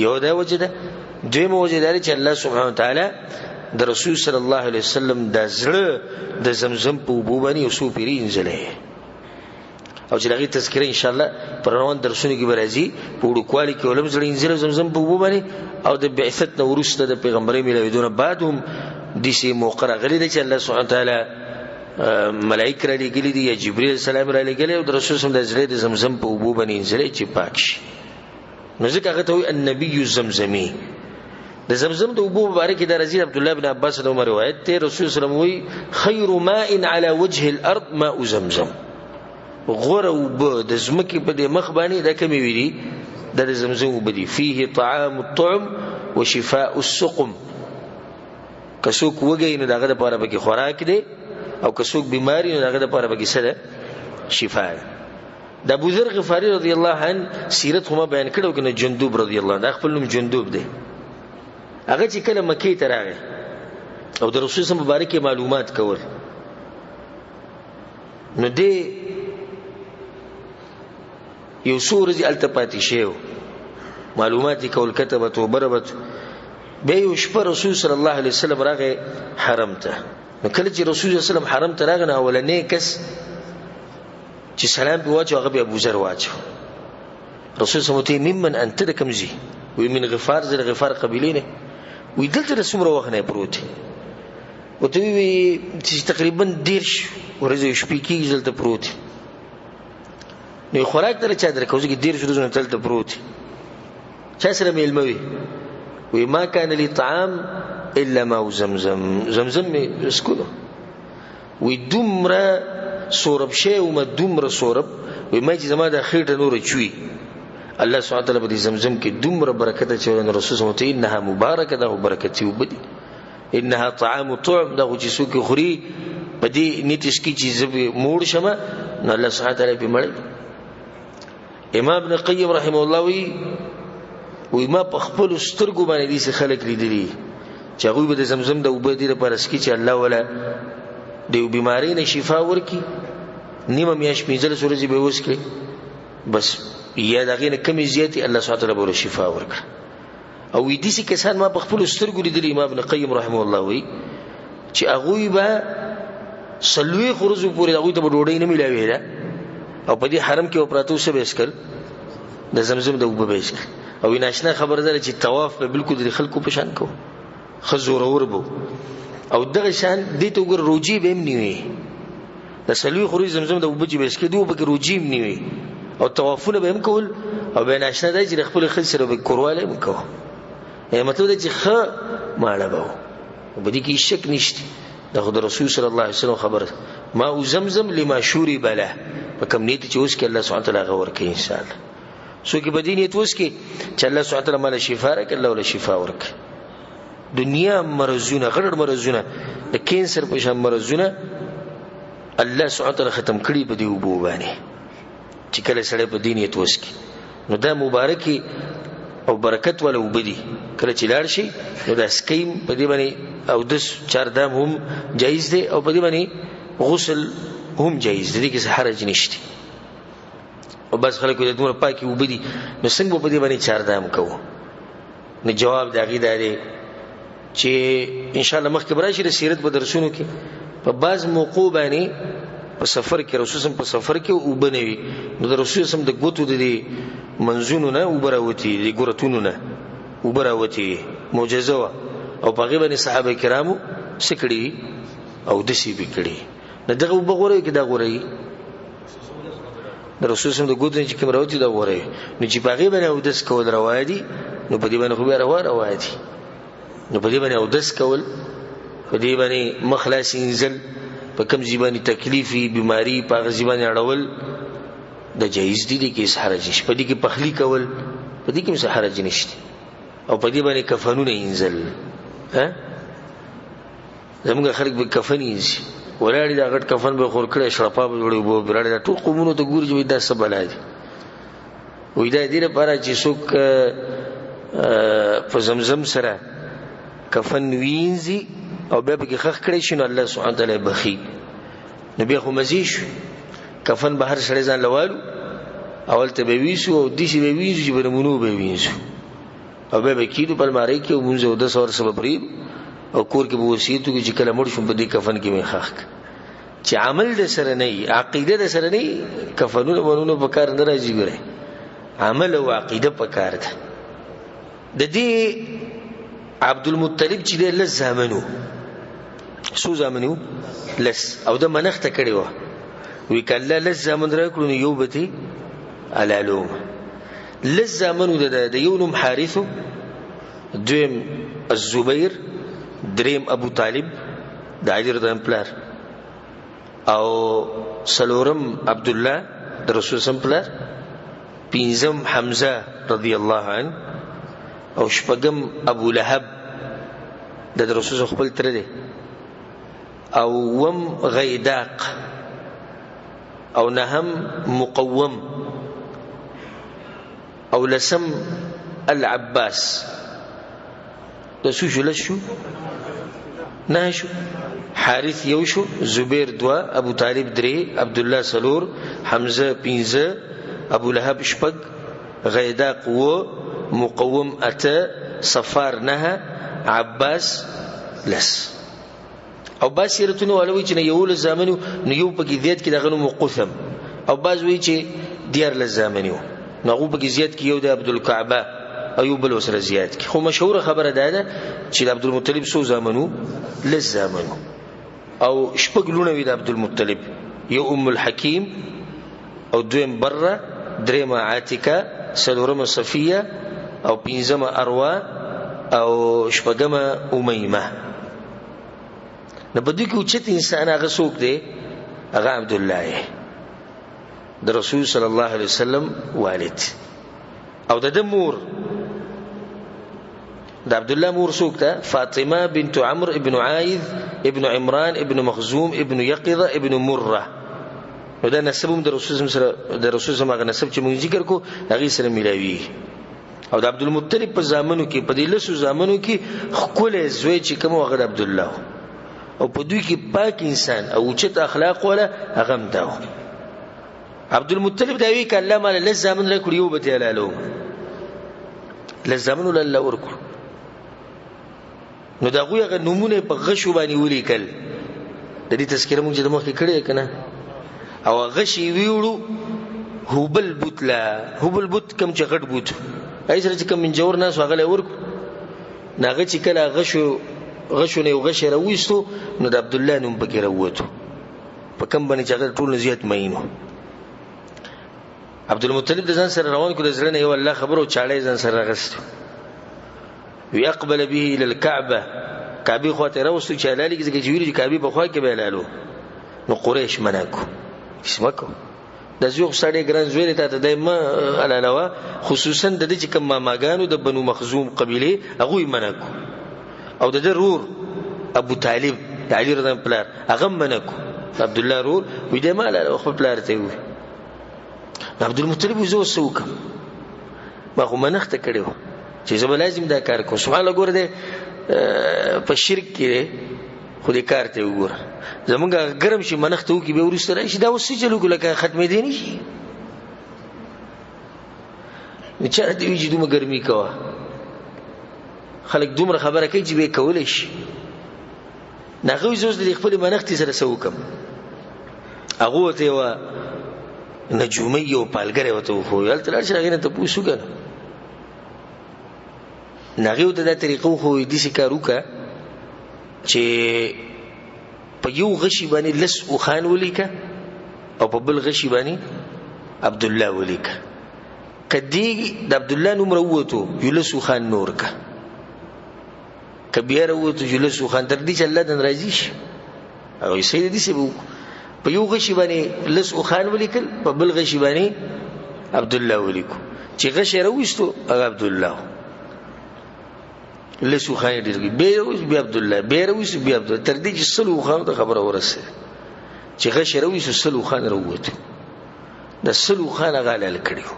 یو دا وجه ده. دویمه وجه دا ده چې الله سبحانه وتعالی د رسول صلی الله علیه وسلم د زړه د زمزم په اوبو باندې یو څو پیرې انځلی، او چې د هغې تذکره انشاءالله په روان درسونو کې به راځي. په وړوکوالي کې ولم زړه انځلی زمزم په اوبو باندې، او د بعثت نه وروسته د پیغمبرۍ میلاوېدو نه بعد هم داسې موقع راغلې ده چې الله سبحانه وتعالی ملائک را لېږلي دي یا جبریل السلام را لېږلی او د رسول صلی د زړه د زمزم په اوبو باندې انځلی چې پاک شي. نو ځکه هغه ته وایي النبي الزمزمي. د زمزم د اوبو مبارکې دا راځي، عبدالله بن عباس د عمر روایت دی، رسول صلی الله علیه وسلم وایي خیر ماء علی وجه الارض ماء زمزم. غوره اوبه د ځمکې په دې مخ باندې دا کومې وي دي؟ دا د زمزم اوبه دي. فيه طعام الطعم وشفاء السقم. که څوک وږی نو د هغه دپاره پکې خوراک دی، او که څوک بیمار وي نو د هغه دپاره پکې څه ده؟ شفا ده. د ابوذر غفاري رضی الله عنه سیرت خو ما بیان کړی که نه، جندوب رضی الله عنه، دا خپل نوم جندوب دی. هغه چې کله مکې ته راغی او د رسول صلی مبارک یې معلومات کول، نو دی یو څو ورځې هلته پاتې شوی و، معلومات یې کول، کتبت و بربت. بیا یو شپه رسول صلی الله علیه وسلم راغی حرم ته. نو کله چې رسول صلی الله علیه وسلم حرم ته راغی، نو اولنی کس چې سلام پې واچو هغه بیا ابوذر واچو. رسول صلی الله علیه وسلم ممن انت، د کوم ځای؟ وایي من غفار، زه د غفار قبیلې نه. وایي دلته د څومره وخت نه پروت یې؟ ورته ووایي چې تقریبا 30 ورځې او شپې کېږي دلته پروت یم. نو یې خوراک ته چا درکوو، ځکه 30 ورځې نه دلته پروت یم. چا سره مېلمه وي؟ وایي ما کان لي طعام الا ماء زمزم، زمزم مې څکلو. وایي دومره سورب شی ومه، دومره سورب، وایي ما چې زما دا خېټه نوره چوي. الله سبحانه وتعالی په دې زمزم کې دومره برکت اچولی. نو رسول صلی الله علیه وسلم انها مبارکه، دا خو برکتي اوبه دي. انها طعام طعم، دا خو چې څوک یې خوري په دې نیت یې څکي چې زه پرې موړ شم، نو الله سبحانه وتعالی پرې مړوي. امام ابن قیم رحمه الله وایي، وایي ما په خپلو سترګو باندې داسې خلک لیدلي چې هغوی به د زمزم د اوبه دې لپاره څکي چې الله وله د یو بیمارۍ نه شفا ورکړي، نیمه میاشت 15 ورځې به یې وڅکړي بس، یا د هغې نه کمې زیاتې، الله سبحانه وتعالی به ورله شفا ورکړه. او وایي داسې کسان ما په خپلو سترګو لیدلي. امام ابن قیم رحمه الله وایي چې هغوی به 40 ورځو پورې هغوی ته به ډوډۍ نه میلاوېده، او په دې حرم کې به پراته وو، څه به یې څکل؟ د زمزم د اوبه به یې څکل. او وایي ناشنا خبره ده چې طواف به بالکل د خلکو په شان کوو، ښه زورور به وو. او دغه شان دې ته وګوره روجې به هم نیوې، د 40 ورځې زمزم د اوبه چې به یې څکې، دوی به پکې روجې هم نیوې او طوافونه به هم کول، او بیا ناشنا دی چې د خپلې ښځې سره به کوروالی هم کوو. یعنې مطلب دی چې ښه ماړه به وو، په دې کې هېڅ شک نشته. دا خو د رسول صلی الله علیه وسلم خبره ده، ماء زمزم لما شرب له، په کوم نیت چې وڅکي الله سبحانه وتعالی هغه ورکوي ان شاء الله. څوک په دې نیت وڅکي چې الله سبحانه وتعالی ماله شفا راکړي، الله ورله شفا ورکوي. دنیا مرضونه، غټ مرضونه، د کینسر په شان مرضونه الله سبحانه وتعالی ختم کړي په دې اوبو باندې چې کله سړی په دې نیت وڅکي. نو دا مبارکي او برکت والا اوبه دي، کله چې لاړ شي نو دا سکیم په دې باندې اودس چاردام هم جایز دی، او په دې باندې غسل هم جایز دی، دې کې څه حرج نشته. او بعض خلک وایي دومره پاکې اوبه دي نو څنګه به په دې باندې چاردام کوو؟ نو جواب د هغې دا دی چې انشاءالله مخکې به راشي د سیرت په درسونو کې، په بعض موقعو باندې په سفر کې رسول صم په سفر کې اوبه نه وي، نو د رسول صم د ګوتو د دې منځونو نه اوبه راوتي، د ګورتونو نه اوبه راوتي، معجزه وه. او په هغې باندې صحابه کرامو څه کړي او داسې به کړي. نو دغه اوبه غوره وي که دا غوره وي؟ د رسول صم د ګوتو نه چې کوم راوتي دا غوره وي. نو چې په هغې باندې اودس کول روا دي، نو په دې باندې خو بیا روا روا دي. نو په دې باندې اودس کول، په دې باندې مخ لاس اینځل، په کوم ځای باندې تکلیف وي، بیماري، په هغه ځای باندې اړول دا جایز دي، دې کې هېڅ حرج نشته. په دې کې پخلی کول، په دې کې هم څه حرج نشته. او په دې باندې کفنونه اینځل، زموږ خلک به کفن اینځي، ولاړې دا غټ کفن به خور کړی، شړپا به جوړوي، اوبه به راړي، دا ټول قومونو ته ګوري چې دا څه بلا دي. وایي دا دې لپاره چې څوک په زمزم سره کفن وینځي او بیا پکې ښخ کړی شي، نو الله سبحانه وتعالی یې بخښي. نو بیا خو مزې شو، کفن به هر سړی ځان له والو، اول ته به ویسو او داسې به وینځو چې په نمونو به وینځو، او بیا به کښېنو په المارۍ کې او مونځ اودس او هر څه به پرېږدو، او کور کې به وصیت وکړو چې کله مړ شوم په دې کفن کې مې ښخ کړه. چې عمل د سره نه وي، عقیده د سره نه وي، کفنونه منونه په کار نه راځي. ګورئ، عمل او عقیده په کار ده. د دې عبدالمطلب چې دی 10 زامن وو، څو زامن وو؟ لس. او ده منښته کړې وه، وی که الله لس زامن راکړو نو یو به ترې حلالوم. لس زامن وو د یو نوم حارث و، دویم الزبیر، دریم ابو طالب د علي رضی الله پلار، او څلورم عبدالله د رسول سم پلار، پنځم حمزه رضی الله عنه، او شپږم ابو لهب د رسول خپل تره دی، او وم غیداق، او نهم مقوم، او لسم العباس. د څو شو؟ لس شو؟ نه شو. حارث یو شو، زبیر دوه، ابو طالب درې، عبدالله څلور، حمزه پنځه، ابو لهب شپږ، غیداق اووه، مقوم اته، صفار نهه، عباس لس. او بعض سیرتونه والا وایي چې نه 11 زامن وو، نو یو پکې زیات کې د هغه نوم قثم، او بعض وایي چې 13 زامن وو، نو هغو پکې زیات کې یو د عبدالکعبه او یو بل ورسره زیات کې. خو مشهوره خبره دا ده چې د عبدالمطلب څو زامن وو؟ لس زامن وو، او شپږ لوڼه وي د عبدالمطلب، یو ام الحکیم، او دویم بره، درېیمه عاتکه، څلورمه صفیه، او پنځمه اروا، او شپږمه امیمه. نو په دوی کې اوچت انسان هغه څوک دی؟ هغه عبدالله دی، د رسول صلی الله علیه وسلم والد. او د ده مور، د عبدالله مور څوک ده؟ فاطمه بنت عمرو ابن عائذ ابن عمران ابن مخزوم ابن یقظه ابن مره. نو دا نسب هم د رسول سره، د رسول سره هغه نسب چې موږ ذکر کو هغې سره ملاوي. او د عبدالمطلب په زامنو کې، په دې لسو زامنو کې ښکلی زوی چې کوم هغه د عبدالله و، او په دوی کې پاک انسان او اوچت اخلاق والا هغه هم دا و. عبدالمطلب دا وی که الله ماله لس زامن راکړي یو به ترې حلالوم، لس زامن له الله ورکړو. نو د هغوی هغه نومونه یې په غشو باندې ولیکل. د دې تذکره موږ چې د مخکې کړې که نه، او غش یې ویوړو هبل بوت له، هبل بوت کوم چې غټ بوت هغې سره چې کوم منجور ناست و هغه له یې ورکړو. نو هغه چې کله غشو نه یو غشی راوویستو، نو د عبدالله نوم پکې راووتو، په کوم باندې چې هغه ټول نه زیات مین و. عبدالمطلب د ځان سره روان کړو، د زړه نه یو الله خبر و، چاړه یې ځان سره راغستو. وی اقبل به الى الكعبه، کعبې خوا ته راوستو چې حلالې کړي، ځکه چې ویلي چې کعبې په خوا کې به حلالو. نو قریش منع کړو، هېڅ مه کوه، دا زوی خو ستا ډېر ګران زوی دی، تا ته دی مه حلالوه. خصوصا د ده چې کوم ماماګانو د بنو مخزوم قبیلې هغوی منع کړو، او د ده رور ابو طالب د علي رضی الله پلار هغه هم منع کړو. عبدالله رور وی دی مه حلالوه، خپل پلار ته یې وویل. نو عبدالمطلب وایي زه اوس څه وکړم، ما خو منښته کړې وه چې زه به لازم دا کار کوم. سبحان الله، ګوره دی په شرک کې دی، خو دې کار ته وګوره، زمونږ هغه ګرم شي منښته وکړي بیا وروسته راشي، دا اوس څه چل وکړو لکه ختمېدی نه شي. نو چا راته وایي چې دومره ګرمي کوه، خلک دومره خبره کوي چې بیا یې کولی شي. نو هغه وایي زه اوس د دې خپلې منښتې سره څه وکړم. هغه ورته یوه نجومي یو پالګری ورته وښویو، هلته لاړ شه هغې نه تپوس وکړه. نو هغې ورته دا طریقه وښویو، داسې کار وکړه چې په یو غشي باندې لس اوښان ولیکه او په بل غشي باندې عبدالله ولیکه، که دې د عبدالله نوم راووتو یو لس اوښان نور که، که بیا راووتو یو لس اوښان، تر دې چې الله دن راضي شي. هغه وایي صحیح دی، داسې به وکړو. په یو غشي باندې لس اوښان ولیکل، په بل غشي باندې عبدالله ولیکو، چې غشی راوویستو هغه عبدالله و، لس اوښان یې ډېر کړي، بیا یې راوویستو بیا عبدالله، بیا یې راوویستو بیا عبدالله، تر دې چې 100 اوښانو ته خبره ورسېده. چې غشی راوویستو 100 اوښان راووتو، د 100 اوښان هغه حلال کړي وو،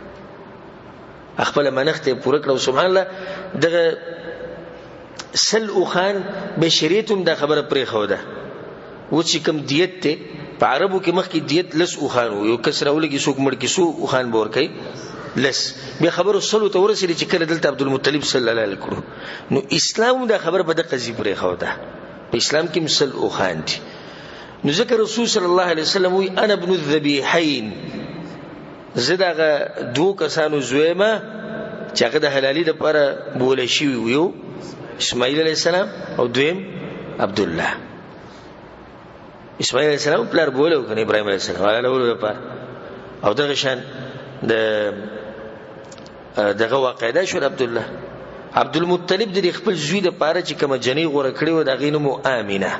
خپله منښته یې پوره کړه. سبحان الله، دغه 100 اوښان به شریعت هم دا خبره پرېښوده. اوس چې کوم دیت دی په عربو کې مخکې دیت لس اوښان وو، یو کس راولږي څوک مړ کړي څو اوښان به ورکوي؟ لس. بیا خبرو سلو ته ورسېدې چې کله دلته عبدالمطلب صلی الله علیه کړو. نو اسلام هم دا خبره په دقه ځای پرېښوده، په اسلام کې هم 100 اوښان دي. نو ځکه رسول صلی الله علیه وسلم وایي انا ابن الذبیحین، زه د هغه دوو کسانو زوی یم چې هغه د حلالي دپاره بولی شوي وو، یو اسماعیل علیه السلام او دویم عبدالله. اسماعیل علیه السلام پلار بوله کنه ابراهیم علیه السلام حلالولو لپاره. او دغه شان د دغه واقع ده شو. عبد الله عبد المطلب د خپل زوی د پاره چې کومه جنې غوره کړې و، د هغې نوم آمنه،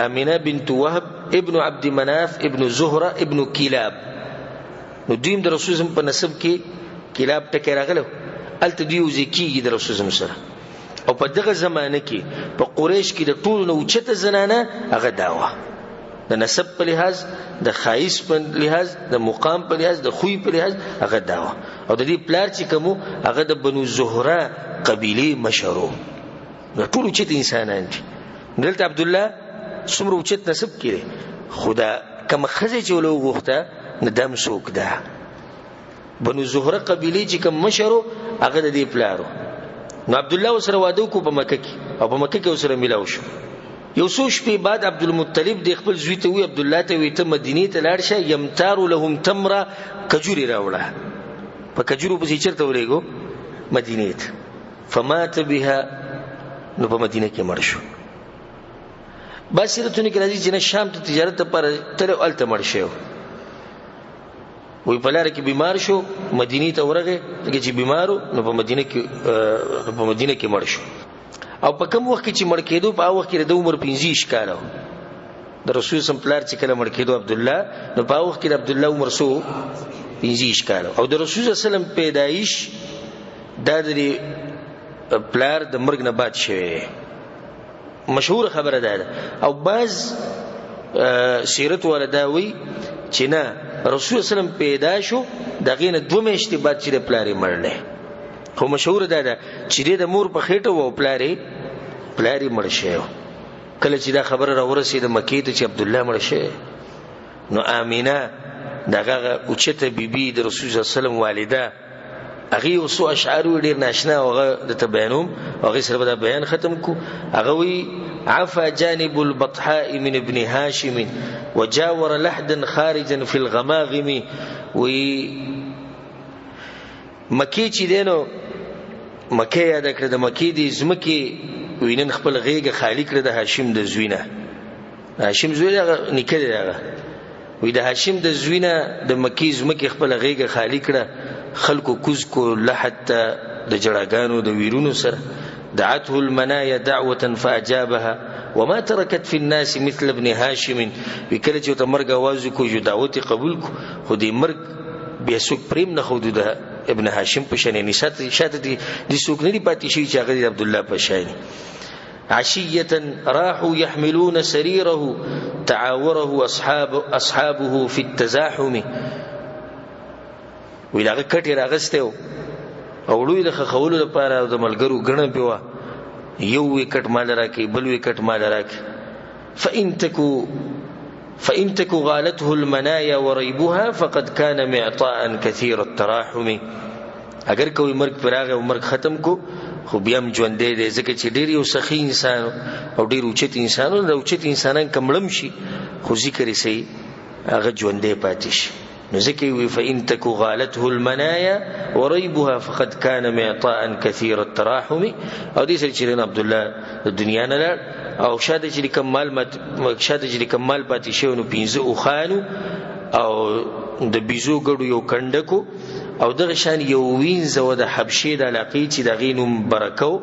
آمنه بنت وهب ابن عبد مناف ابن زهره ابن کلاب. نو دوی هم د رسول الله په نسب کې کلاب ټکی راغلی، هلته دوی یوځای کېږي د رسول الله سره. او په دغه زمانه کې په قریش کې د ټولو نه اوچته زنانه هغه دا وه، د نسب په لحاظ، د ښایست په لحاظ، د مقام په لحاظ، د خوی په لحاظ هغه دا وه. او د دې پلار چې کوم هغه د بنو زهره قبیلې مشر و. د ټولو اوچت انسانان دي. دلته عبدالله څومره اوچت نسب کې دی، خو دا کومه ښځه چې له وغوښته نو دا هم څوک ده؟ بنو زهره قبیلې چې کوم مشر و هغه د دې پلار و. نو عبدالله ورسره واده وکړو په مکه کې، او په مکه کې ورسره میلاو شو. یو څو شپې بعد عبدالمطلب د خپل زوی ته وویل، عبدالله ته وویل، ته مدینې ته لاړ شه، یمتار لهم تمره، کجورې راوړه. په کجورو پسې چېرته ولېږو؟ مدینې ته. فمات بها، نو په مدینه کې مړ شو. بعض سیرتونو کې راځي چې نه شام ته تجارت لپاره تللی او هلته مړ شوی. وایي په لاره کې بیمار شو، مدینې ته ورغی، ځکه چې بیمار و نو په مدینه کې مړ شو. او په کوم وخت کې چې مړ کېدو په هغه وخت کې د ده عمر 25 کاله و. د رسول سم پلار چې کله مړ کېدو عبدالله، نو په هغه وخت کې د عبدالله عمر څو؟ 25 کاله. او د رسول صلی الله علیه وسلم پیدایش دا د پلار د مرګ نه بعد شوی دی، مشهوره خبره ده ده. او بعض سیرت والا دا وایي چې نه، رسول صلی الله علیه وسلم پیدا شو د هغې نه 2 میاشتې بعد چې د پلار یې مړ دی. خو مشهوره دا ده چې دی د مور په خېټه و او پلار یې مړ شوی و. کله چې دا خبره راورسېده مکې ته چې عبدالله مړ شوی، نو آمنه دغه اوچته بیبي د رسول صلی الله علیه وسلم والده، هغې یو څو اشعار وویل ډېر ناشنا، او هغه درته بیانوم، او هغې سره به دا بیان ختم کړو. هغه وایي عفا جانب البطحاء من ابن هاشم وجاور لحدا خارجا في الغماغم. وایي مکې چې دی نو مکه یاده کړه، د مکې دې ځمکې وایي نن خپل غېږه خالي کړه د هاشم د زوی نه. هاشم زوی دی، هغه نیکه دی هغه. وایي د هاشم د زوی نه د مکې ځمکې خپله غېږه خالي کړه، خلکو کوز کو لحد ته د جړاګانو د ویرونو سره. دعته المنايا دعوة فأجابها وما تركت في الناس مثل ابن هاشم. وی کله چې ورته مرګ اواز وکړو یو دعوت یې قبول کړو، خو دې مرګ بیا څوک پرېم نه ښودو د ابن هاشم په شان، یعنې شاته دې څوک نه دي پاتې شوي چې هغه د عبدالله په شان. عشية راحوا يحملون سريره تعاوره أصحابه في التزاحم. وی د هغه کټ یې راغستی و او وړو یې د ښخولو لپاره د ملګرو ګڼه پې وه، یو ویکټ مال راکړي بل ویکټ مال راکړي. فإن تك غالته المنايا وريبها فقد كان معطاء كثير التراحم. اگر کوی مرګ پر راغی او مرګ ختم کو، خو بیا هم ژوندی دی، ځکه چې ډېر یو سخي انسان او ډېر اوچت انسان و. دا اوچت انسانان که مړم شي خو ذکر یې صحیح هغه ژوندی پاتې شي. نو ځکه یې وایي فإن تک غالته المنايا وريبها فقد كان معطاء كثير التراحم. او دې سره چې دی عبدالله د دنیا نه لاړ، او شاته چې کوم مال شاته چې کوم مال پاتې شوی نو 5 اوښانو او د بیزو ګډو یو کنډکو، او دغه شان یو وینځه وه د حبشې د علاقې چې د هغې نوم برکه و،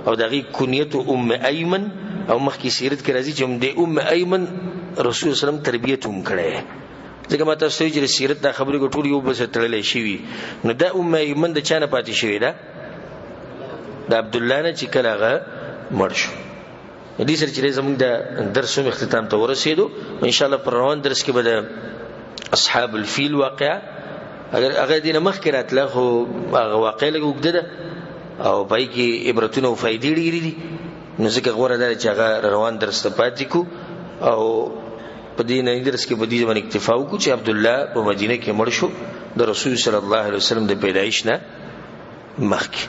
او د هغې کنیت ام ایمن. او مخکې سیرت کې راځي چې همدې ام ایمن رسول الله صلی الله علیه وسلم تربیت هم کړی، ځکه ما تاسو ته ویل چې د سیرت دا خبرې به ټول یو بل سره تړلی شوي. نو دا ام ایمن د چا نه پاتې شوې ده؟ د عبدالله نه چې کله هغه مړ شو. دې سره چې زموږ د درس هم اختتام ته ورسېدو. انشاءالله پر روان درس کې به د اصحاب الفیل واقعه، اگر هغه دې نه مخکې راتله خو هغه واقعه لږه اوږده ده او په هغې کې عبرتونه او فایدې ډېرې دي، نو ځکه غوره ده چې هغه روان درس ته پاتې کړو. او په دې نني درس کې په دې باندې اکتفا وکړو چې عبدالله په مدینه کې مړ شو د رسول صلی الله علیه وسلم د پیدایش نه مخکې.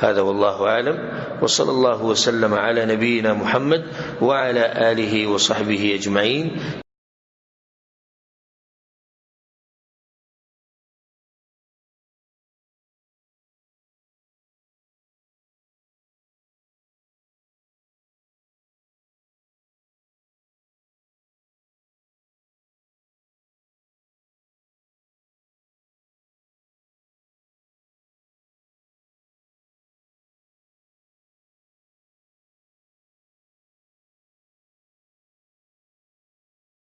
هذا والله أعلم، وصلى الله وسلم على نبينا محمد وعلى آله وصحبه أجمعين.